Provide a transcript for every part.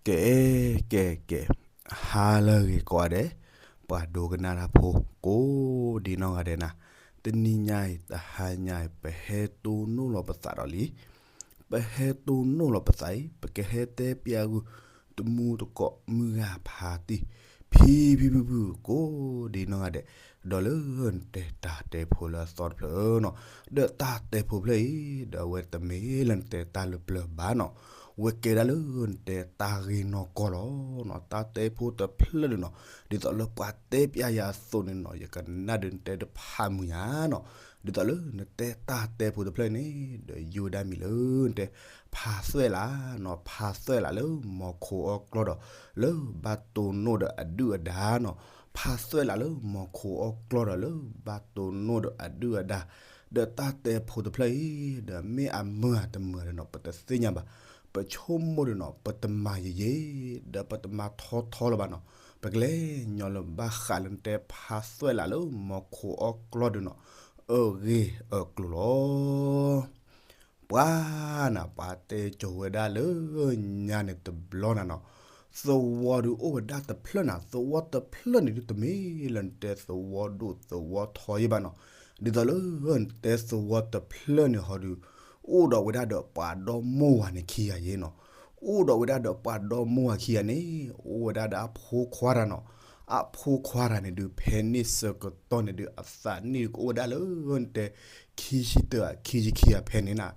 ကဲ ကဲ ကဲ, ဟါလၢအဂ့ၤကိးဂၤဒဲး, ပှၤဒိကနၣ်တၢ်ဖိ ကိးဒံနီၢ်ဂၤဒဲးနၤ, တနံၤညါအံၤ တဟါညါအံၤ ပဟဲတိၢ်နီၣ်လီၤပသးဒီးလံ, ပဟဲတိၢ်နီၣ်လီၤပသးအံၤ ပကဟဲတဲပျးဂုာ် တမူတကိးမုၢ်ဂၤဖးတံၢ် ဖံဖံဖုဖု ကိးဒံနီၢ်ဂၤဒဲး, ဒီးလၢနတဲတၢ်တဲဖိလၢအသီတဖျၢၣ်နီၤ, ဒီးတၢ်တဲဖိဖျၢၣ်အံၤ ဒီးအဝဲတမ့ၢ်လၢနတဲတၢ်လၢပျၢၤဘၣ်နီၤ, ဝဲကဲဒၣ်လၢနတဲတၢ်ဂ့ၢ်နီၢ်ကီၢ်လီၤနီၤ, တၢ်တဲဖိတဖျၢၣ်န့ၣ်နီၤ, ဒ်သိးလၢပှၤတဲပျးယၤအသိးန့ၣ်နီၤ, ယကနၣ်ဒုးနတဲတဖးမုာ်ညါနီၤ, ဒ်သိးလၢနတဲတၢ်တဲဖိတဖျၢၣ်န့ၣ် ဒီးယိၤဝဲဒၣ်မံၤလၢနတဲ ဖးသွဲၣ်လးနီၤ, ဖးသွဲၣ်လးလၢမီၤခိအီၣ်ကျီၢ်ဒီး လၢဘၣ်တိၢ်နီၣ်ဒီးအဒုၣ်အဒါနီၤ, ဖးသွဲၣ်လးလၢမီၤခိအီၣ်ကျီၢ်ဒီး လၢဘၣ်တိၢ်နီၣ်ဒီးအဒုၣ်အဒါ, ဒီးတၢ်တဲဖိတဖျၢၣ်အံၤ ဒီးမ့ၢ်အမုာ်ဧါတမုာ်ဧါဒီးနီၤ ပတသ့ၣ်ညါဘၣ်, ပဆိကမိၣ်ဒီးနီၤ ပတမၤယံာ်ယံာ် ဒီးပတမၤထီထီလၢၤဘၣ်နီၤ, ပကလဲၤညီလၢဘၣ်ဃးလၢနတဲဖးသွဲၣ်လးလၢမီၤခိအီၣ်ကျီၢ်ဒီးနီၤ, အဂ့ၢ်အကျိၤလီၤ. ပှၤနၤ ပှၤတဲကၠီၤဝဲဒၣ်လၢညါန့ၣ်တဘျီနၤနီၤ, သဝီဒုးအိၣ်ဝဲဒၣ်တဖျၢၣ်နၤ, သဝီတဖျၢၣ်န့ၣ်ဒုးတမ့ၢ်လၢနတဲသဝီဒိၣ်သဝီထီယဲဘၣ်နီၤ, ဒ်သိးလၢနတဲသဝီတဖျၢၣ်န့ၣ်ဟီဒုး အိၣ်ဒီးဝဲဒၣ်ဒီးပှၤဒီမါဝၤန့ၣ်ခံဂၤယဲနီၤ, အိၣ်ဒီးဝဲဒၣ်ဒီးပှၤဒီမါဝၤခံဂၤန့ၣ် အိၣ်ဝဲဒၣ်ဒီးအဖိခွါတၢ်နီၤ, အဖိခွါတၢ်န့ၣ်ဒုး ဖဲန့ၣ်ဆၢကတီၢ်န့ၣ်ဒုး အသးနံၣ်ဒုးကအိၣ်ဝဲဒၣ်လၢနတဲ ခံဆံတၢ ခံဆံခံဂၤဖဲန့ၣ်နၤ,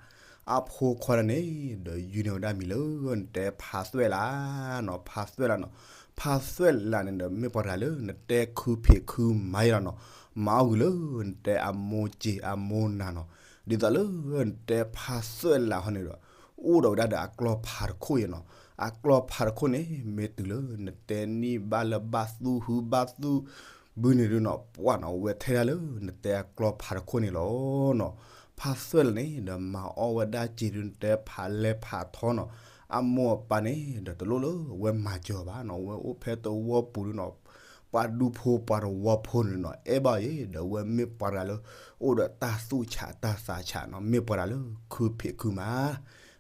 အဖိခွါတၢ်န့ၣ် ဒီးယုၢ်န့ၢ်ဝဲဒၣ်မံၤလၢနတဲဖးသွဲၣ်လးနီၤ, ဖးသွဲၣ်လးနီၤ, ဖးသွဲၣ်လးန့ၣ်ဒီး မ့ၢ်ပှၤတဂၤလၢနတဲခုဖံးခုမၤယဲလီၤနီၤ, မၤအီၣ်ဂုာ်လၢနတဲအမိၢ်က့ၤအမိၢ်နၤနီၤ, ဒ်သိးလၢနတဲဖးသွဲၣ်လးဟီန့ၣ်ဒီး အိၣ်ဒီးဝဲဒၣ်ဒီးအကျီၢ်ဖးတခိၣ်ယဲနီၤ, အကျီၢ်ဖးတခိၣ်န့ၣ် မ့ၢ်တုၤလၢနတဲနံၣ်ဘၣ်လၢဘၣ်သူၣ်ဟုဘၣ်သူၣ်ဘုန့ၣ်ဒုးနီၤ, ပှၤနီၤ ဝဲထဲဒၣ်လၢနတဲအကျီၢ်ဖးတခိၣ်န့ၣ်လီၤနီၤ, ဖးသွဲၣ်လးန့ၣ် ဒီးမၤအီၣ်ဝဲဒၣ်က့ၤဒုးနတဲဖးလဲၤဖးထီနီၤ, အမိၢ်အပၢ်န့ၣ် ဒီးတလိၣ်လၢဝဲမၤစၢၤဘၣ်နီၤ, ဝဲအိၣ်ဖဲသဝီပူၤဒုးနီၤ, ပှၤဒူဖိပှၤသဝီဖိန့ၣ်နီၤ အဲၣ်ဘၣ်အီၤယဲ, ဒီးဝဲမ့ၢ်ပှၤတဂၤလၢ အိၣ်ဒီးတၢ်သူၣ်ဆးတၢ်သးဆးနီၤ, မ့ၢ်ပှၤတဂၤလၢခုဖံးခုမၤ,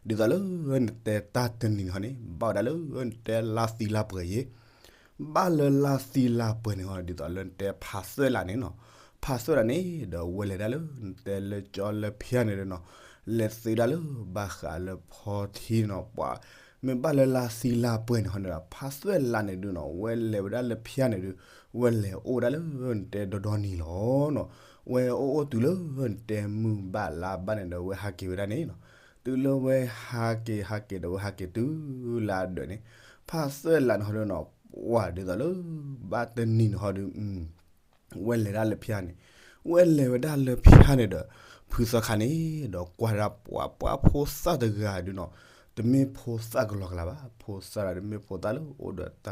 ဒ်သိးလၢနတဲတၢ်တနံၤန့ၣ်ဟီန့ၣ် ဘၣ်ဝဲဒၣ်လၢနတဲလါသံလါပှဲၤယဲ ဘၣ်လၢလါသံလါပှဲၤန့ၣ်ဟီ ဒ်သိးလၢနတဲဖးသွဲၣ်လးန့ၣ်နီၤ, ဖးသွဲၣ်လးန့ၣ် ဒီးဝဲလဲၤဒၣ်လၢနတဲလၢကၠီလၢဖၠါန့ၣ်ဒုးနီၤ, လဲၤသ့ဒၣ်လၢဘၣ်ဃးလၢဖီထံနီၤ, ပှၤ မ့ၢ်ဘၣ်လၢလါသံလါပှဲၤန့ၣ်ဟီန့ၣ်ဒီး ဖးသွဲၣ်လးန့ၣ်ဒုးနီၤ ဝဲလဲၤဝဲဒၣ်လၢဖၠါန့ၣ်ဒုး ဝဲလဲၤအိၣ်ဒၣ်လၢနတဲဒီဒီနံၤလီၤနီၤ, ဝဲအိၣ်အိၣ်တုၤလၢနတဲမုၢ်ဘၣ်လါဘၣ်န့ၣ်ဒီး ဝဲဟးက့ၤဝဲဒၣ်န့ၣ်နီၤ, တုၤလၢဝဲဟးက့ၤဟးက့ၤဒီး ဝဲဟးက့ၤတုၤလၢအဒၢးန့ၣ်, ဖးသွဲၣ်လးန့ၣ်ဟီဒုးနီၤ, ပှၤဒ်သိးလၢ ဘၣ်တနံၤန့ၣ်ဟီဒုး ဝဲလဲၤဒၣ်လၢဖၠါန့ၣ်, ဝဲလဲၤဝဲဒၣ်လၢဖၠါန့ၣ်ဒီး ဖုသီခါန့ၣ် ဒီးကွၢ်ဒၣ်ပှၤပှၤဖိသၣ်တဂၤဒုးနီၤ, တမ့ၢ်ဖိသၣ်ကလီကလီဘၣ်, ဖိသၣ်တဂၤဒုးမ့ၢ်ဖိသၣ်လၢ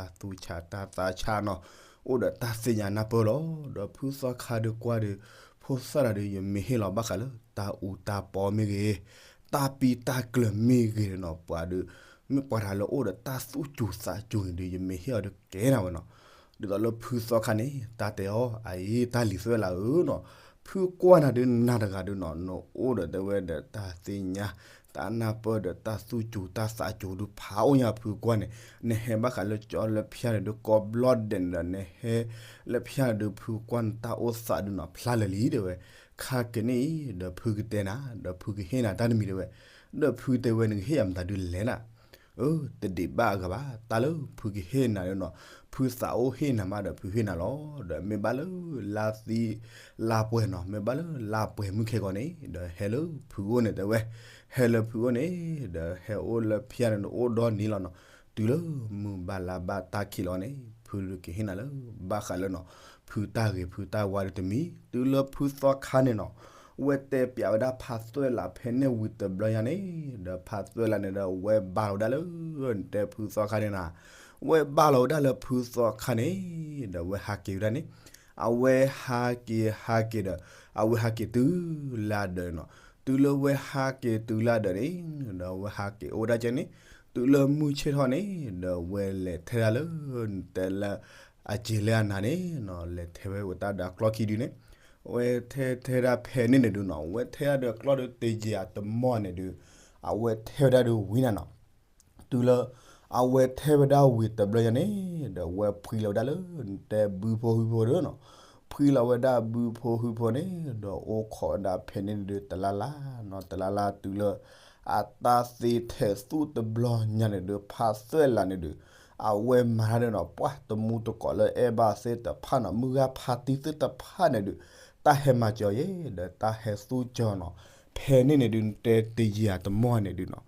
အိၣ်ဒီးတၢ်သူၣ်ဆးတၢ်သးဆးနီၤ, အိၣ်ဒီးတၢ်သ့ၣ်ညါနၢ်ပၢၢ်လီၤ. ဒီးဖုသီခါဒုးကွၢ်ဒီး ဖိသၣ်တဂၤဒုး ယမ့ၢ်ဟ့ၣ်လီၤဘၣ်ဃးလၢတၢ်အူတၢ်ပီမ့ၢ်ဂ့ၤ, တၢ်ပံတၢ်ကျၢၤမ့ၢ်ဂ့ၤနီၤ, ပှၤဒုး မ့ၢ်ပှၤတဂၤလၢအိၣ်ဒီးတၢ်သူၣ်စူၤသးစူၤန့ၣ်ဒုး ယမ့ၢ်ဟ့ၣ်အီၤဒုးကဲနၤဝဲနီၤ. ဒ်သိးလၢဖုသီခါန့ၣ် တၢ်တဲအီၤ အအံၤ တၢ်လံၤသွဲၣ်လးဧၢနီၤ, ဖုကွၢ်နၤဒုးနၤတဂၤဒုးနီၤ, နအိၣ်ဒီးတဲဝဲဒီးတၢ်သ့ၣ်ညါ တၢ်နၢ်ပၢၢ်ဒီးတၢ်သူၣ်စူၤတၢ်သးစူၤဒုးဖးအိၣ်ညါဖုကွၢ်န့ၣ်, နဟဲဘၣ်ဃးလၢကၠီလၢဖၠါန့ၣ်ဒုး ကိးဘျီဒဲးန့ၣ်ဒီး နဟဲလၢဖၠါန့ၣ်ဒုး ဖုကွၢ်နတၢ်အိၣ်သးဒုးနီၤ ဖျါလၢာ်လံတဲဝဲ, ခါက့ၤန့ၣ်အံၤ ဒီးဖုကတဲနၤ ဒီးဖုကဟ့ၣ်နၤတၢ်တမံၤတဲဝဲ, ဒီးဖုတဲဝဲ နကဟ့ၣ်ယၤမတၤဒုးလဲၣ်နၤ အၢ တဒံးဘၣ်အဂၤဘၣ်, တၢ်လၢဖုကဟ့ၣ်နၤဒုးနီၤ, ဖုသးအိၣ်ဟ့ၣ်နၤမးဒီးဖုဟ့ၣ်နၤလီၤ. ဒီးမ့ၢ်ဘၣ်လၢလါသံလါပှဲၤနီၤ, မ့ၢ်ဘၣ်လၢလါပှဲၤမုၢ်ခဲကီးန့ၣ် ဒီးဟဲလၢဖုအိၣ်န့ၣ်တဲဝဲ, ဟဲလၢဖုအိၣ်န့ၣ် ဒီးဟဲအိၣ်လၢဖၠါန့ၣ် အိၣ်ဒီနံၤလီၤနီၤ, တုၤလၢမုၢ်ဘၣ်လါဘၣ်တၢ်ခံးလီၤန့ၣ် ဖုကဟ့ၣ်နၤလၢ ဘၣ်ဃးလၢနီၤ ဖုတၢ်ဂ့ၤဖုတၢ်ဝါဒုးတမံၤ, တုၤလၢဖုသီခါန့ၣ်နီၤ ဝဲတဲပျးဝဲဒၣ်ဖးသွဲၣ်လးဖဲန့ၣ်ဝံၤတဘျီညါန့ၣ်, ဒီးဖးသွဲၣ်လးန့ၣ်ဒီး ဝဲဘၣ်လီၤဝဲဒၣ်လၢ နတဲဖုသီခါန့ၣ်နၤ, ဝဲဘၣ်လီၤဝဲဒၣ်လၢဖုသီခါန့ၣ်, ဒီးဝဲဟးက့ၤဝဲဒၣ်န့ၣ်, အဝဲဟးက့ၤဟးက့ၤဒီး အဝဲဟးက့ၤတုၤလၢအဒၢးနီၤ, တုၤလၢဝဲဟးက့ၤတုၤလၢအဒၢးန့ၣ်, ဒီးဝဲဟးက့ၤအိၣ်ဝဲဒၣ်ကဲန့ၣ်, တုၤလၢမုၢ်ဆ့ၣ်ထီၣ်န့ၣ် ဒီးဝဲလဲၤထဲဒၣ်လၢ နတဲလၢ အစ့ၤလၢအနၤန့ၣ်နီၤ, လဲၤထဲဝဲဝဲတၢ်ဒီးကျီၢ်ခံဒုန့ၣ်, ဝဲထဲထဲဒၣ်ဖဲန့ၣ်န့ၣ်ဒုနီၤ, ဝဲထဲဒၣ်ဒီးကျီၢ်ဒုတယံာ်အတမီၢ်န့ၣ်ဒု, အဝဲထဲဝဲဒၣ်ဒုဝံၤနၤနီၤ, တုၤလၢ အဝဲထဲဝဲဒၣ်ဝံၤတဘျီညါန့ၣ် ဒီးဝဲဖှံလီၤဝဲဒၣ်လၢ နတဲဘုဖိဟုဖိဒီးနီၤ, ဖှံလီၤဝဲဒၣ်ဘုဖိဟုဖိန့ၣ် ဒီးအိၣ်ခိးဝဲဒၣ်ဖဲန့ၣ်န့ၣ်ဒုး တလါလါနီၤ, တလါလါတုၤလၢ အတၢ်သ့ထဲသိၣ်တဘျီညါန့ၣ်ဒုး ဖါသွဲၣ်လးန့ၣ်ဒုး အဝဲမၤတၢ်ဒီးနီၤ ပှၢ်တမူတကိးလၢအဲၣ်ဘၣ်သ့ၣ်တဖၣ်နီၤ မုၢ်ဂၢ်ဖါတံၢ်သ့ၣ်တဖၣ်န့ၣ်ဒုး တၢ်ဟဲမၤစၢၤအီၤယဲ ဒီးတၢ်ဟဲသူၣ်စၢၤနီၤ, ဖဲန့ၣ်န့ၣ်ဒုး နတဲတယံာ်တမီၢ်န့ၣ်ဒုးနီၤ,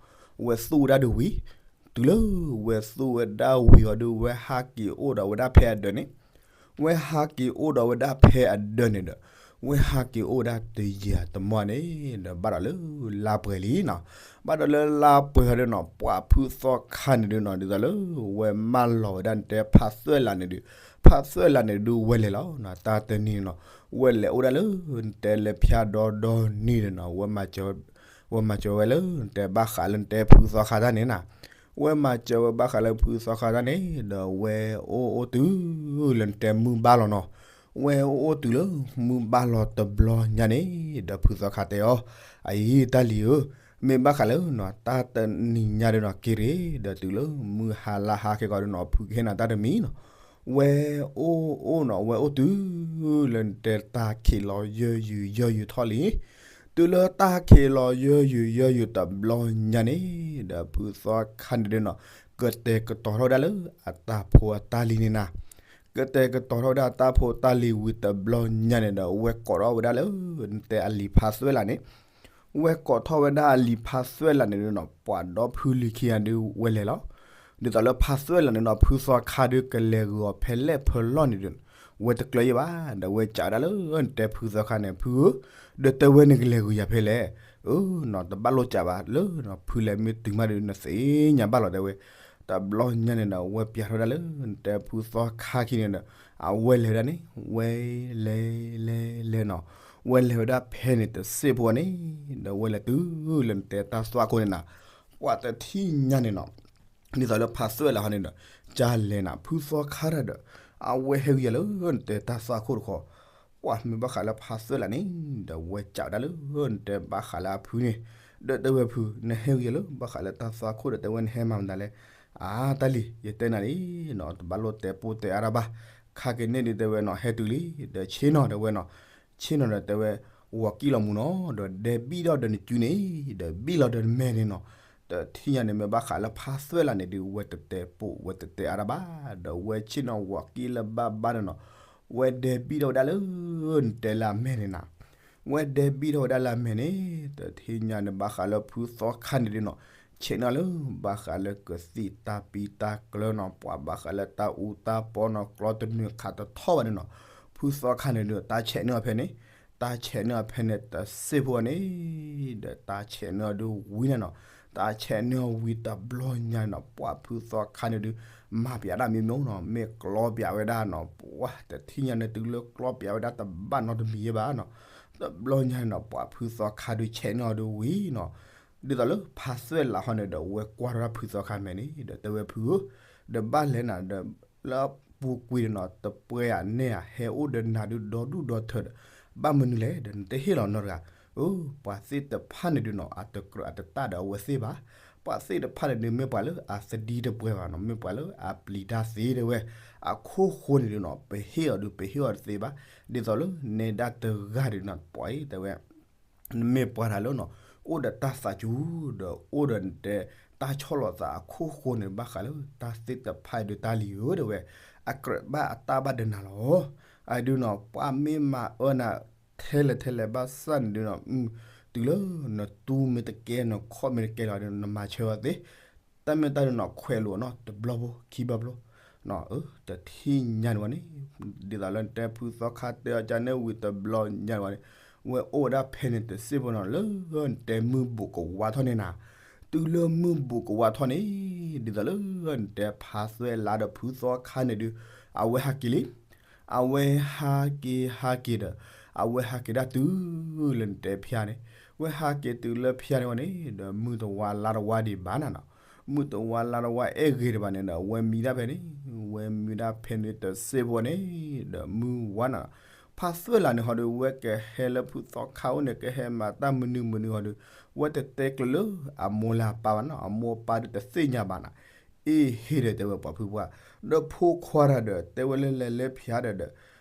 ဝဲသူၣ်ဝဲဒၣ်ဒုးဝံၤ တုၤလၢဝဲသူၣ်ဝဲဒၣ်ဝံၤအီၤဒုး ဝဲဟးက့ၤအိၣ်ဒီးဝဲဒၣ်ဖဲအဒၢးန့ၣ်, ဝဲဟးက့ၤအိၣ်ဒီးဝဲဒၣ်ဖဲအဒၢးန့ၣ်ဒီး ဝဲဟးက့ၤအိၣ်ဝဲဒၣ်တယံာ်တမီၢ်န့ၣ် ဒီးဘၣ်ဒီးလၢလါပှဲၤလံနီၤ, ဘၣ်ဒီးလၢလါပှဲၤဟီဒုးနီၤ ပှၤဖုသီခါန့ၣ်ဒုးနီၤ ဒ်သိးလၢ ဝဲမၢလီၤဝဲဒၣ်နတဲဖါသွဲၣ်လးန့ၣ်ဒုး, ဖါသွဲၣ်လးန့ၣ်ဒုးဝဲလဲၤလီၤနီၤ, တၢ်တနံၤန့ၣ်နီၤ ဝဲလဲၤအိၣ်ဒၣ်လၢ နတဲလဲၤဖၠါဒီဒီနံၤန့ၣ်နီၤ ဝဲမၤစၢၤဝဲလၢ နတဲဘၣ်ဃးလၢနတဲဖုသီခါတၢ်န့ၣ်နီၤ, ဝဲမၤစၢၤဝဲဘၣ်ဃးလၢဖုသီခါတၢ်န့ၣ် ဒီးဝဲအိၣ်အိၣ်တုၤလၢနတဲမုၢ်ဘၣ်လီၤနီၤ, ဝဲအိၣ်အိၣ်တုၤလၢမုၢ်ဘၣ်လီၤတဘျီညါန့ၣ် ဒီးဖုသီခါတဲအီၤ, အအံၤတၢ်လံၤဧၢ, မ့ၢ်ဘၣ်ဃးလၢနီၤ တၢ်တနံၤညါဒုးနီၤ က့ၤရ့ၣ် ဒီးတုၤလၢမုၢ်ဟါလါဟါခဲကီးဒုးနီၤ ဖုကဟ့ၣ်နၤတၢ်တမံၤနီၤ, ဝဲအိၣ်အိၣ်နီၤ ဝဲအိၣ်တုၤလၢနတဲတၢ်ခံးလီၤယၢယုာ်ယၢယုာ်ထီၣ်လံ, တုၤလၢတၢ်ခံးလီၤယၢယုာ်ယၢယုာ်တဘျီညါန့ၣ် ဒီးဖုသီခါန့ၣ်ဒုးနီၤ ကတဲာ်ကတီၤထီၣ်ဝဲဒၣ်လၢအတၢ်ဖိအတၢ်လံၤန့ၣ်နီၤ, ကတဲာ်ကတီၤထီၣ်ဝဲဒၣ်တၢ်ဖိတၢ်လံၤဝံၤတဘျီညါန့ၣ်ဒီး ဝဲကိးထီၣ်ဝဲဒၣ်လၢ နတဲအလံၤဖါသွဲၣ်လးန့ၣ်, ဝဲကိးထီၣ်ဝဲဒၣ်အလံၤဖါသွဲၣ်လးန့ၣ်ဒုးနီၤ ပှၤဒီဖုလံၤခံဂၤဒုးဝဲလဲၤလီၤ, ဒ်သိးလၢဖါသွဲၣ်လးန့ၣ်နီၤ ဖုသီခါဒုးကလဲၤဂုာ်အီၤဖဲလဲၣ်ဖဲလဲၣ်န့ၣ်ဒုး ဝဲတကျၢၤယဲၢ်ဘၣ် ဒီးဝဲစံးဝဲဒၣ်လၢ နတဲဖုသီခါန့ၣ် ဖုဧၢ, ဒီးတဲဝဲနကလဲၤဂုာ်ယၤဖဲလဲၣ်, အၢနီၤ တဘၣ်လိာ်စံးဘၣ်လၢ ဖုလဲၤမ့ၢ်တုၤမးဒုး နသ့ၣ်ညါဘၣ်လီၤတဲဝဲ, တဘျီညါန့ၣ်ဒီး ဝဲပျးထီၣ်ဝဲဒၣ်လၢ နတဲဖုသီခါခံန့ၣ်ဒီး အဝဲလဲၤဝဲဒၣ်န့ၣ် ဝဲလဲၤလဲၤလဲၤနီၤ, ဝဲလဲၤဝဲဒၣ်ဖဲန့ၣ်တစ့ၢ်ဖိန့ၣ် ဒီးဝဲလဲၤတုၤလၢနတဲတၢ်သွၣ်ခိၣ်န့ၣ်နီၤ, ပှၤတထံၣ်ညါန့ၣ်နီၤ ဒ်သိးလၢဖါသွဲၣ်လးဟီန့ၣ်ဒီး ကလဲၤနၤ ဖုသီခါတၢ်ဒီး အဝဲဟဲဂုာ်ယၤလၢ နတဲတၢ်သွၣ်ခိၣ်တခီ, ပှၤမ့ၢ်ဘၣ်ဃးလၢဖါသွဲၣ်လးန့ၣ် ဒီးဝဲစံးဝဲဒၣ်လၢ နတဲဘၣ်ဃးလၢအဖုန့ၣ်, ဒီးတဲဝဲဖု နဟဲဂုာ်ယၤလၢ ဘၣ်ဃးလၢတၢ်သွၣ်ခိၣ်ဒီး တဲဝဲနဟဲမၤမတၤလဲၣ်, အါတၢ်လံၤ ယတဲနၤလံနီၤ တဘၣ်လိၣ်တဲပိၢ်တဲအါတၢ်ဘၣ်, ခါက့ၤန့ၣ်ဒုးတဲဝဲနီၤ ဟဲတုၤလံ, ဒီးဆ့ၣ်နီၤတဲဝဲနီၤ ဆ့ၣ်နီၤဒီးတဲဝဲ ဂီၤကံၣ်လီၤမူနီၤ ဒီးဒဲဘံၣ်ထီၣ်ဒီးနစုန့ၣ် ဒီးဘံၣ်လီၤဒီးနမဲာ်န့ၣ်နီၤ, တထံၣ်ညါန့ၣ် မ့ၢ်ဘၣ်ဃးလၢဖါသွဲၣ်လးန့ၣ်ဒုး ဝဲတတဲပိာ် ဝဲတတဲအါတၢ်ဘၣ်, ဒီးဝဲဆ့ၣ်နီၤဂီၤကံၣ်လၢဘၣ်ဘၣ်န့ၣ်နီၤ, ဝဲဒဲဘံၣ်ထီၣ်ဝဲဒၣ်လၢ နတဲလၢအမဲာ်န့ၣ်နီၤ, ဝဲဒဲဘံၣ်ထီၣ်ဝဲဒၣ်လၢအမဲာ်န့ၣ် တထံၣ်ညါန့ၣ် ဘၣ်ဃးလၢဖုသီခါန့ၣ်ဒုးနီၤ, ဆဲးန့ၢ်လၢ ဘၣ်ဃးလၢကသံၣ်တၢ်ပံတၢ်ကျၢၤနီၤ, ပှၤဘၣ်ဃးလၢတၢ်အူတၢ်ပီနီၤ ကျီတနုာ်ခးတထီၣ်ဘၣ်န့ၣ်နီၤ, ဖုသီခါန့ၣ်ဒုး တၢ်ဆဲးန့ၢ်အီၤဖဲန့ၣ်, တၢ်ဆဲးန့ၢ်အီၤဖဲန့ၣ် တစ့ၢ်ဖိန့ၣ် ဒီးတၢ်ဆဲးန့ၢ်အီၤဒုးဝံၤန့ၣ်နီၤ, တၢ်ဆဲးန့ၢ်အီၤဝံၤတဘျီညါန့ၣ်နီၤ ပှၤဖုသီခါန့ၣ်ဒုး မၤပျးဒၣ်မ့ၢ်မ့ၢ်နီၤ မ့ၢ်ကျီပျးဝဲဒၣ်နီၤ, ပှၤတထံၣ်ညါန့ၣ် တုၤလၢကျီပျးဝဲဒၣ်တဘၣ်နီတမံၤယဲၢ်ဘၣ်နီၤ, တဘျီညါန့ၣ်နီၤ ပှၤဖုသီခါဒုးဆဲးန့ၢ်အီၤဒုးဝံၤနီၤ, ဒ်သိးလၢဖါသွဲၣ်လးဟီန့ၣ်ဒီး ဝဲကွၢ်ထီၣ်ဒၣ်ဖုသီခါမဲာ်န့ၣ် ဒီးတဲဝဲဖုဧၢ, ဒီးဘၣ်လဲၣ်နၤဒီး လၢပူၤကွံာ်န့ၣ်နီၤ တပှဲၤဧါနဲၣ်ဧါ ဟဲအိၣ်ဒီးနၤဒုးဒီဒူၣ်ဒီထၢဒီး ဘၣ်မနုၤလဲၣ် ဒီးနတဟ့ၣ်လီၤနီတဂၤ, အၢ ပှၤသ့ၣ်တဖၣ်န့ၣ်ဒုးနီၤ အတကြၢးအတတၢ်ဒီးအဝဲသ့ၣ်ဘၣ်, ပှၤသ့ၣ်တဖၣ်န့ၣ်ဒုး မ့ၢ်ပှၤလၢအသဒံတပှဲၤဘၣ်နီၤ မ့ၢ်ပှၤလၢအပျံၤတၢ်သ့တဲဝဲ, အခိၣ်ဃိန့ၣ်ဒုးနီၤ ပဟ့ၣ်အီၤဒုး ပဟ့ၣ်အီၤတသ့ဘၣ်, ဒ်သိးလၢနဲဒၣ်တဂၤဒုးနီၤ ပှၤအံၤတဲဝဲ နမ့ၢ်ပှၤတၢ်လၢနီၤ အိၣ်ဒီးတၢ်သးစူၤ ဒီးအိၣ်ဒီးနတဲ တၢ်ဆီၣ်လီၤသးအခိၣ်ဃိန့ၣ် ဘၣ်ဃးလၢတၢ်သ့ၣ်တဖၣ်အံၤဒုးတၢ်လံၤဧၢတဲဝဲ, အကြၢးဘၣ်အတၢ်ဘၣ်ဒီးနၤလီၤ. အဒုးနီၤ ပှၤမ့ၢ်မၤအၢနၤထဲလဲၣ်ထဲလဲၣ်ဘၣ်ဆၣ်န့ၣ်ဒုးနီၤ တုၤလၢနတူၢ်မ့ၢ်တကဲ နခီၣ်မ့ၢ်တကဲလီၤဒီး နမၤဆၢအီၤသ့ တၢ်မ့ၢ်တၢ်ဒုးနီၤ ခွဲးလိာ်နီၤ တဘျီဖိ ခံဘျီဖိ တထံၣ်ညါန့ၣ်ဝဲန့ၣ် ဒ်သိးလၢနတဲဖုသီခါတဲအီၤကန့ၣ်ဝံၤတဘျီညါန့ၣ်ဝဲန့ၣ် ဝဲအိၣ်ဝဲဒၣ်ဖဲန့ၣ်တစ့ၢ်ဖိနီၤ လၢနတဲမုၢ်ဘူးကဝါထီၣ်န့ၣ်နၤ တုၤလၢမုၢ်ဘူးကဝါထီၣ်န့ၣ် ဒ်သိးလၢနတဲဖါသွဲလါဒီးဖုသီခါန့ၣ်ဒုး အဝဲဟးက့ၤလံ အဝဲဟးက့ၤဟးက့ၤဒီး အဝဲဟးက့ၤဒၣ်တုၤလၢနတဲဖၠါန့ၣ် ဝဲဟးက့ၤတုၤလၢဖၠါန့ၣ်ဝဲန့ၣ် ဒီးမုၢ်တဝါလါတဝါဒံးဘၣ်နၤနီၤ မုၢ်တဝါလါတဝါအဲၣ်ဂ့ၤဒံးဘၣ်န့ၣ်ဒီး ဝဲမံဒၣ်ဖဲန့ၣ် ဝဲမံဒၣ်ဖဲန့ၣ်တစ့ၢ်ဖိန့ၣ် ဒီးမုၢ်ဝါနၤနီၤ ဖါသွဲလါန့ၣ်ဟီဒီး ဝဲကဟဲလၢဖုသီခါအိၣ်န့ၣ် ကဟဲမၤတၢ်မနုၤမနုၤဟီဒီး ဝဲတတဲကျၢၤလၢအမိၢ်လၢအပၢ်ဘၣ်နီၤ အမိၢ်အပၢ်ဒုးတသ့ၣ်ညါဘၣ်နၤ အ့ၣ်ဟ့ၣ်ဒီးတဲဝဲပှၤဖုပှၢ်, ဒီးဖိခွါတၢ်ဒီး တဲဝဲလၢလဲၤလၢဖျါဒီးဒီး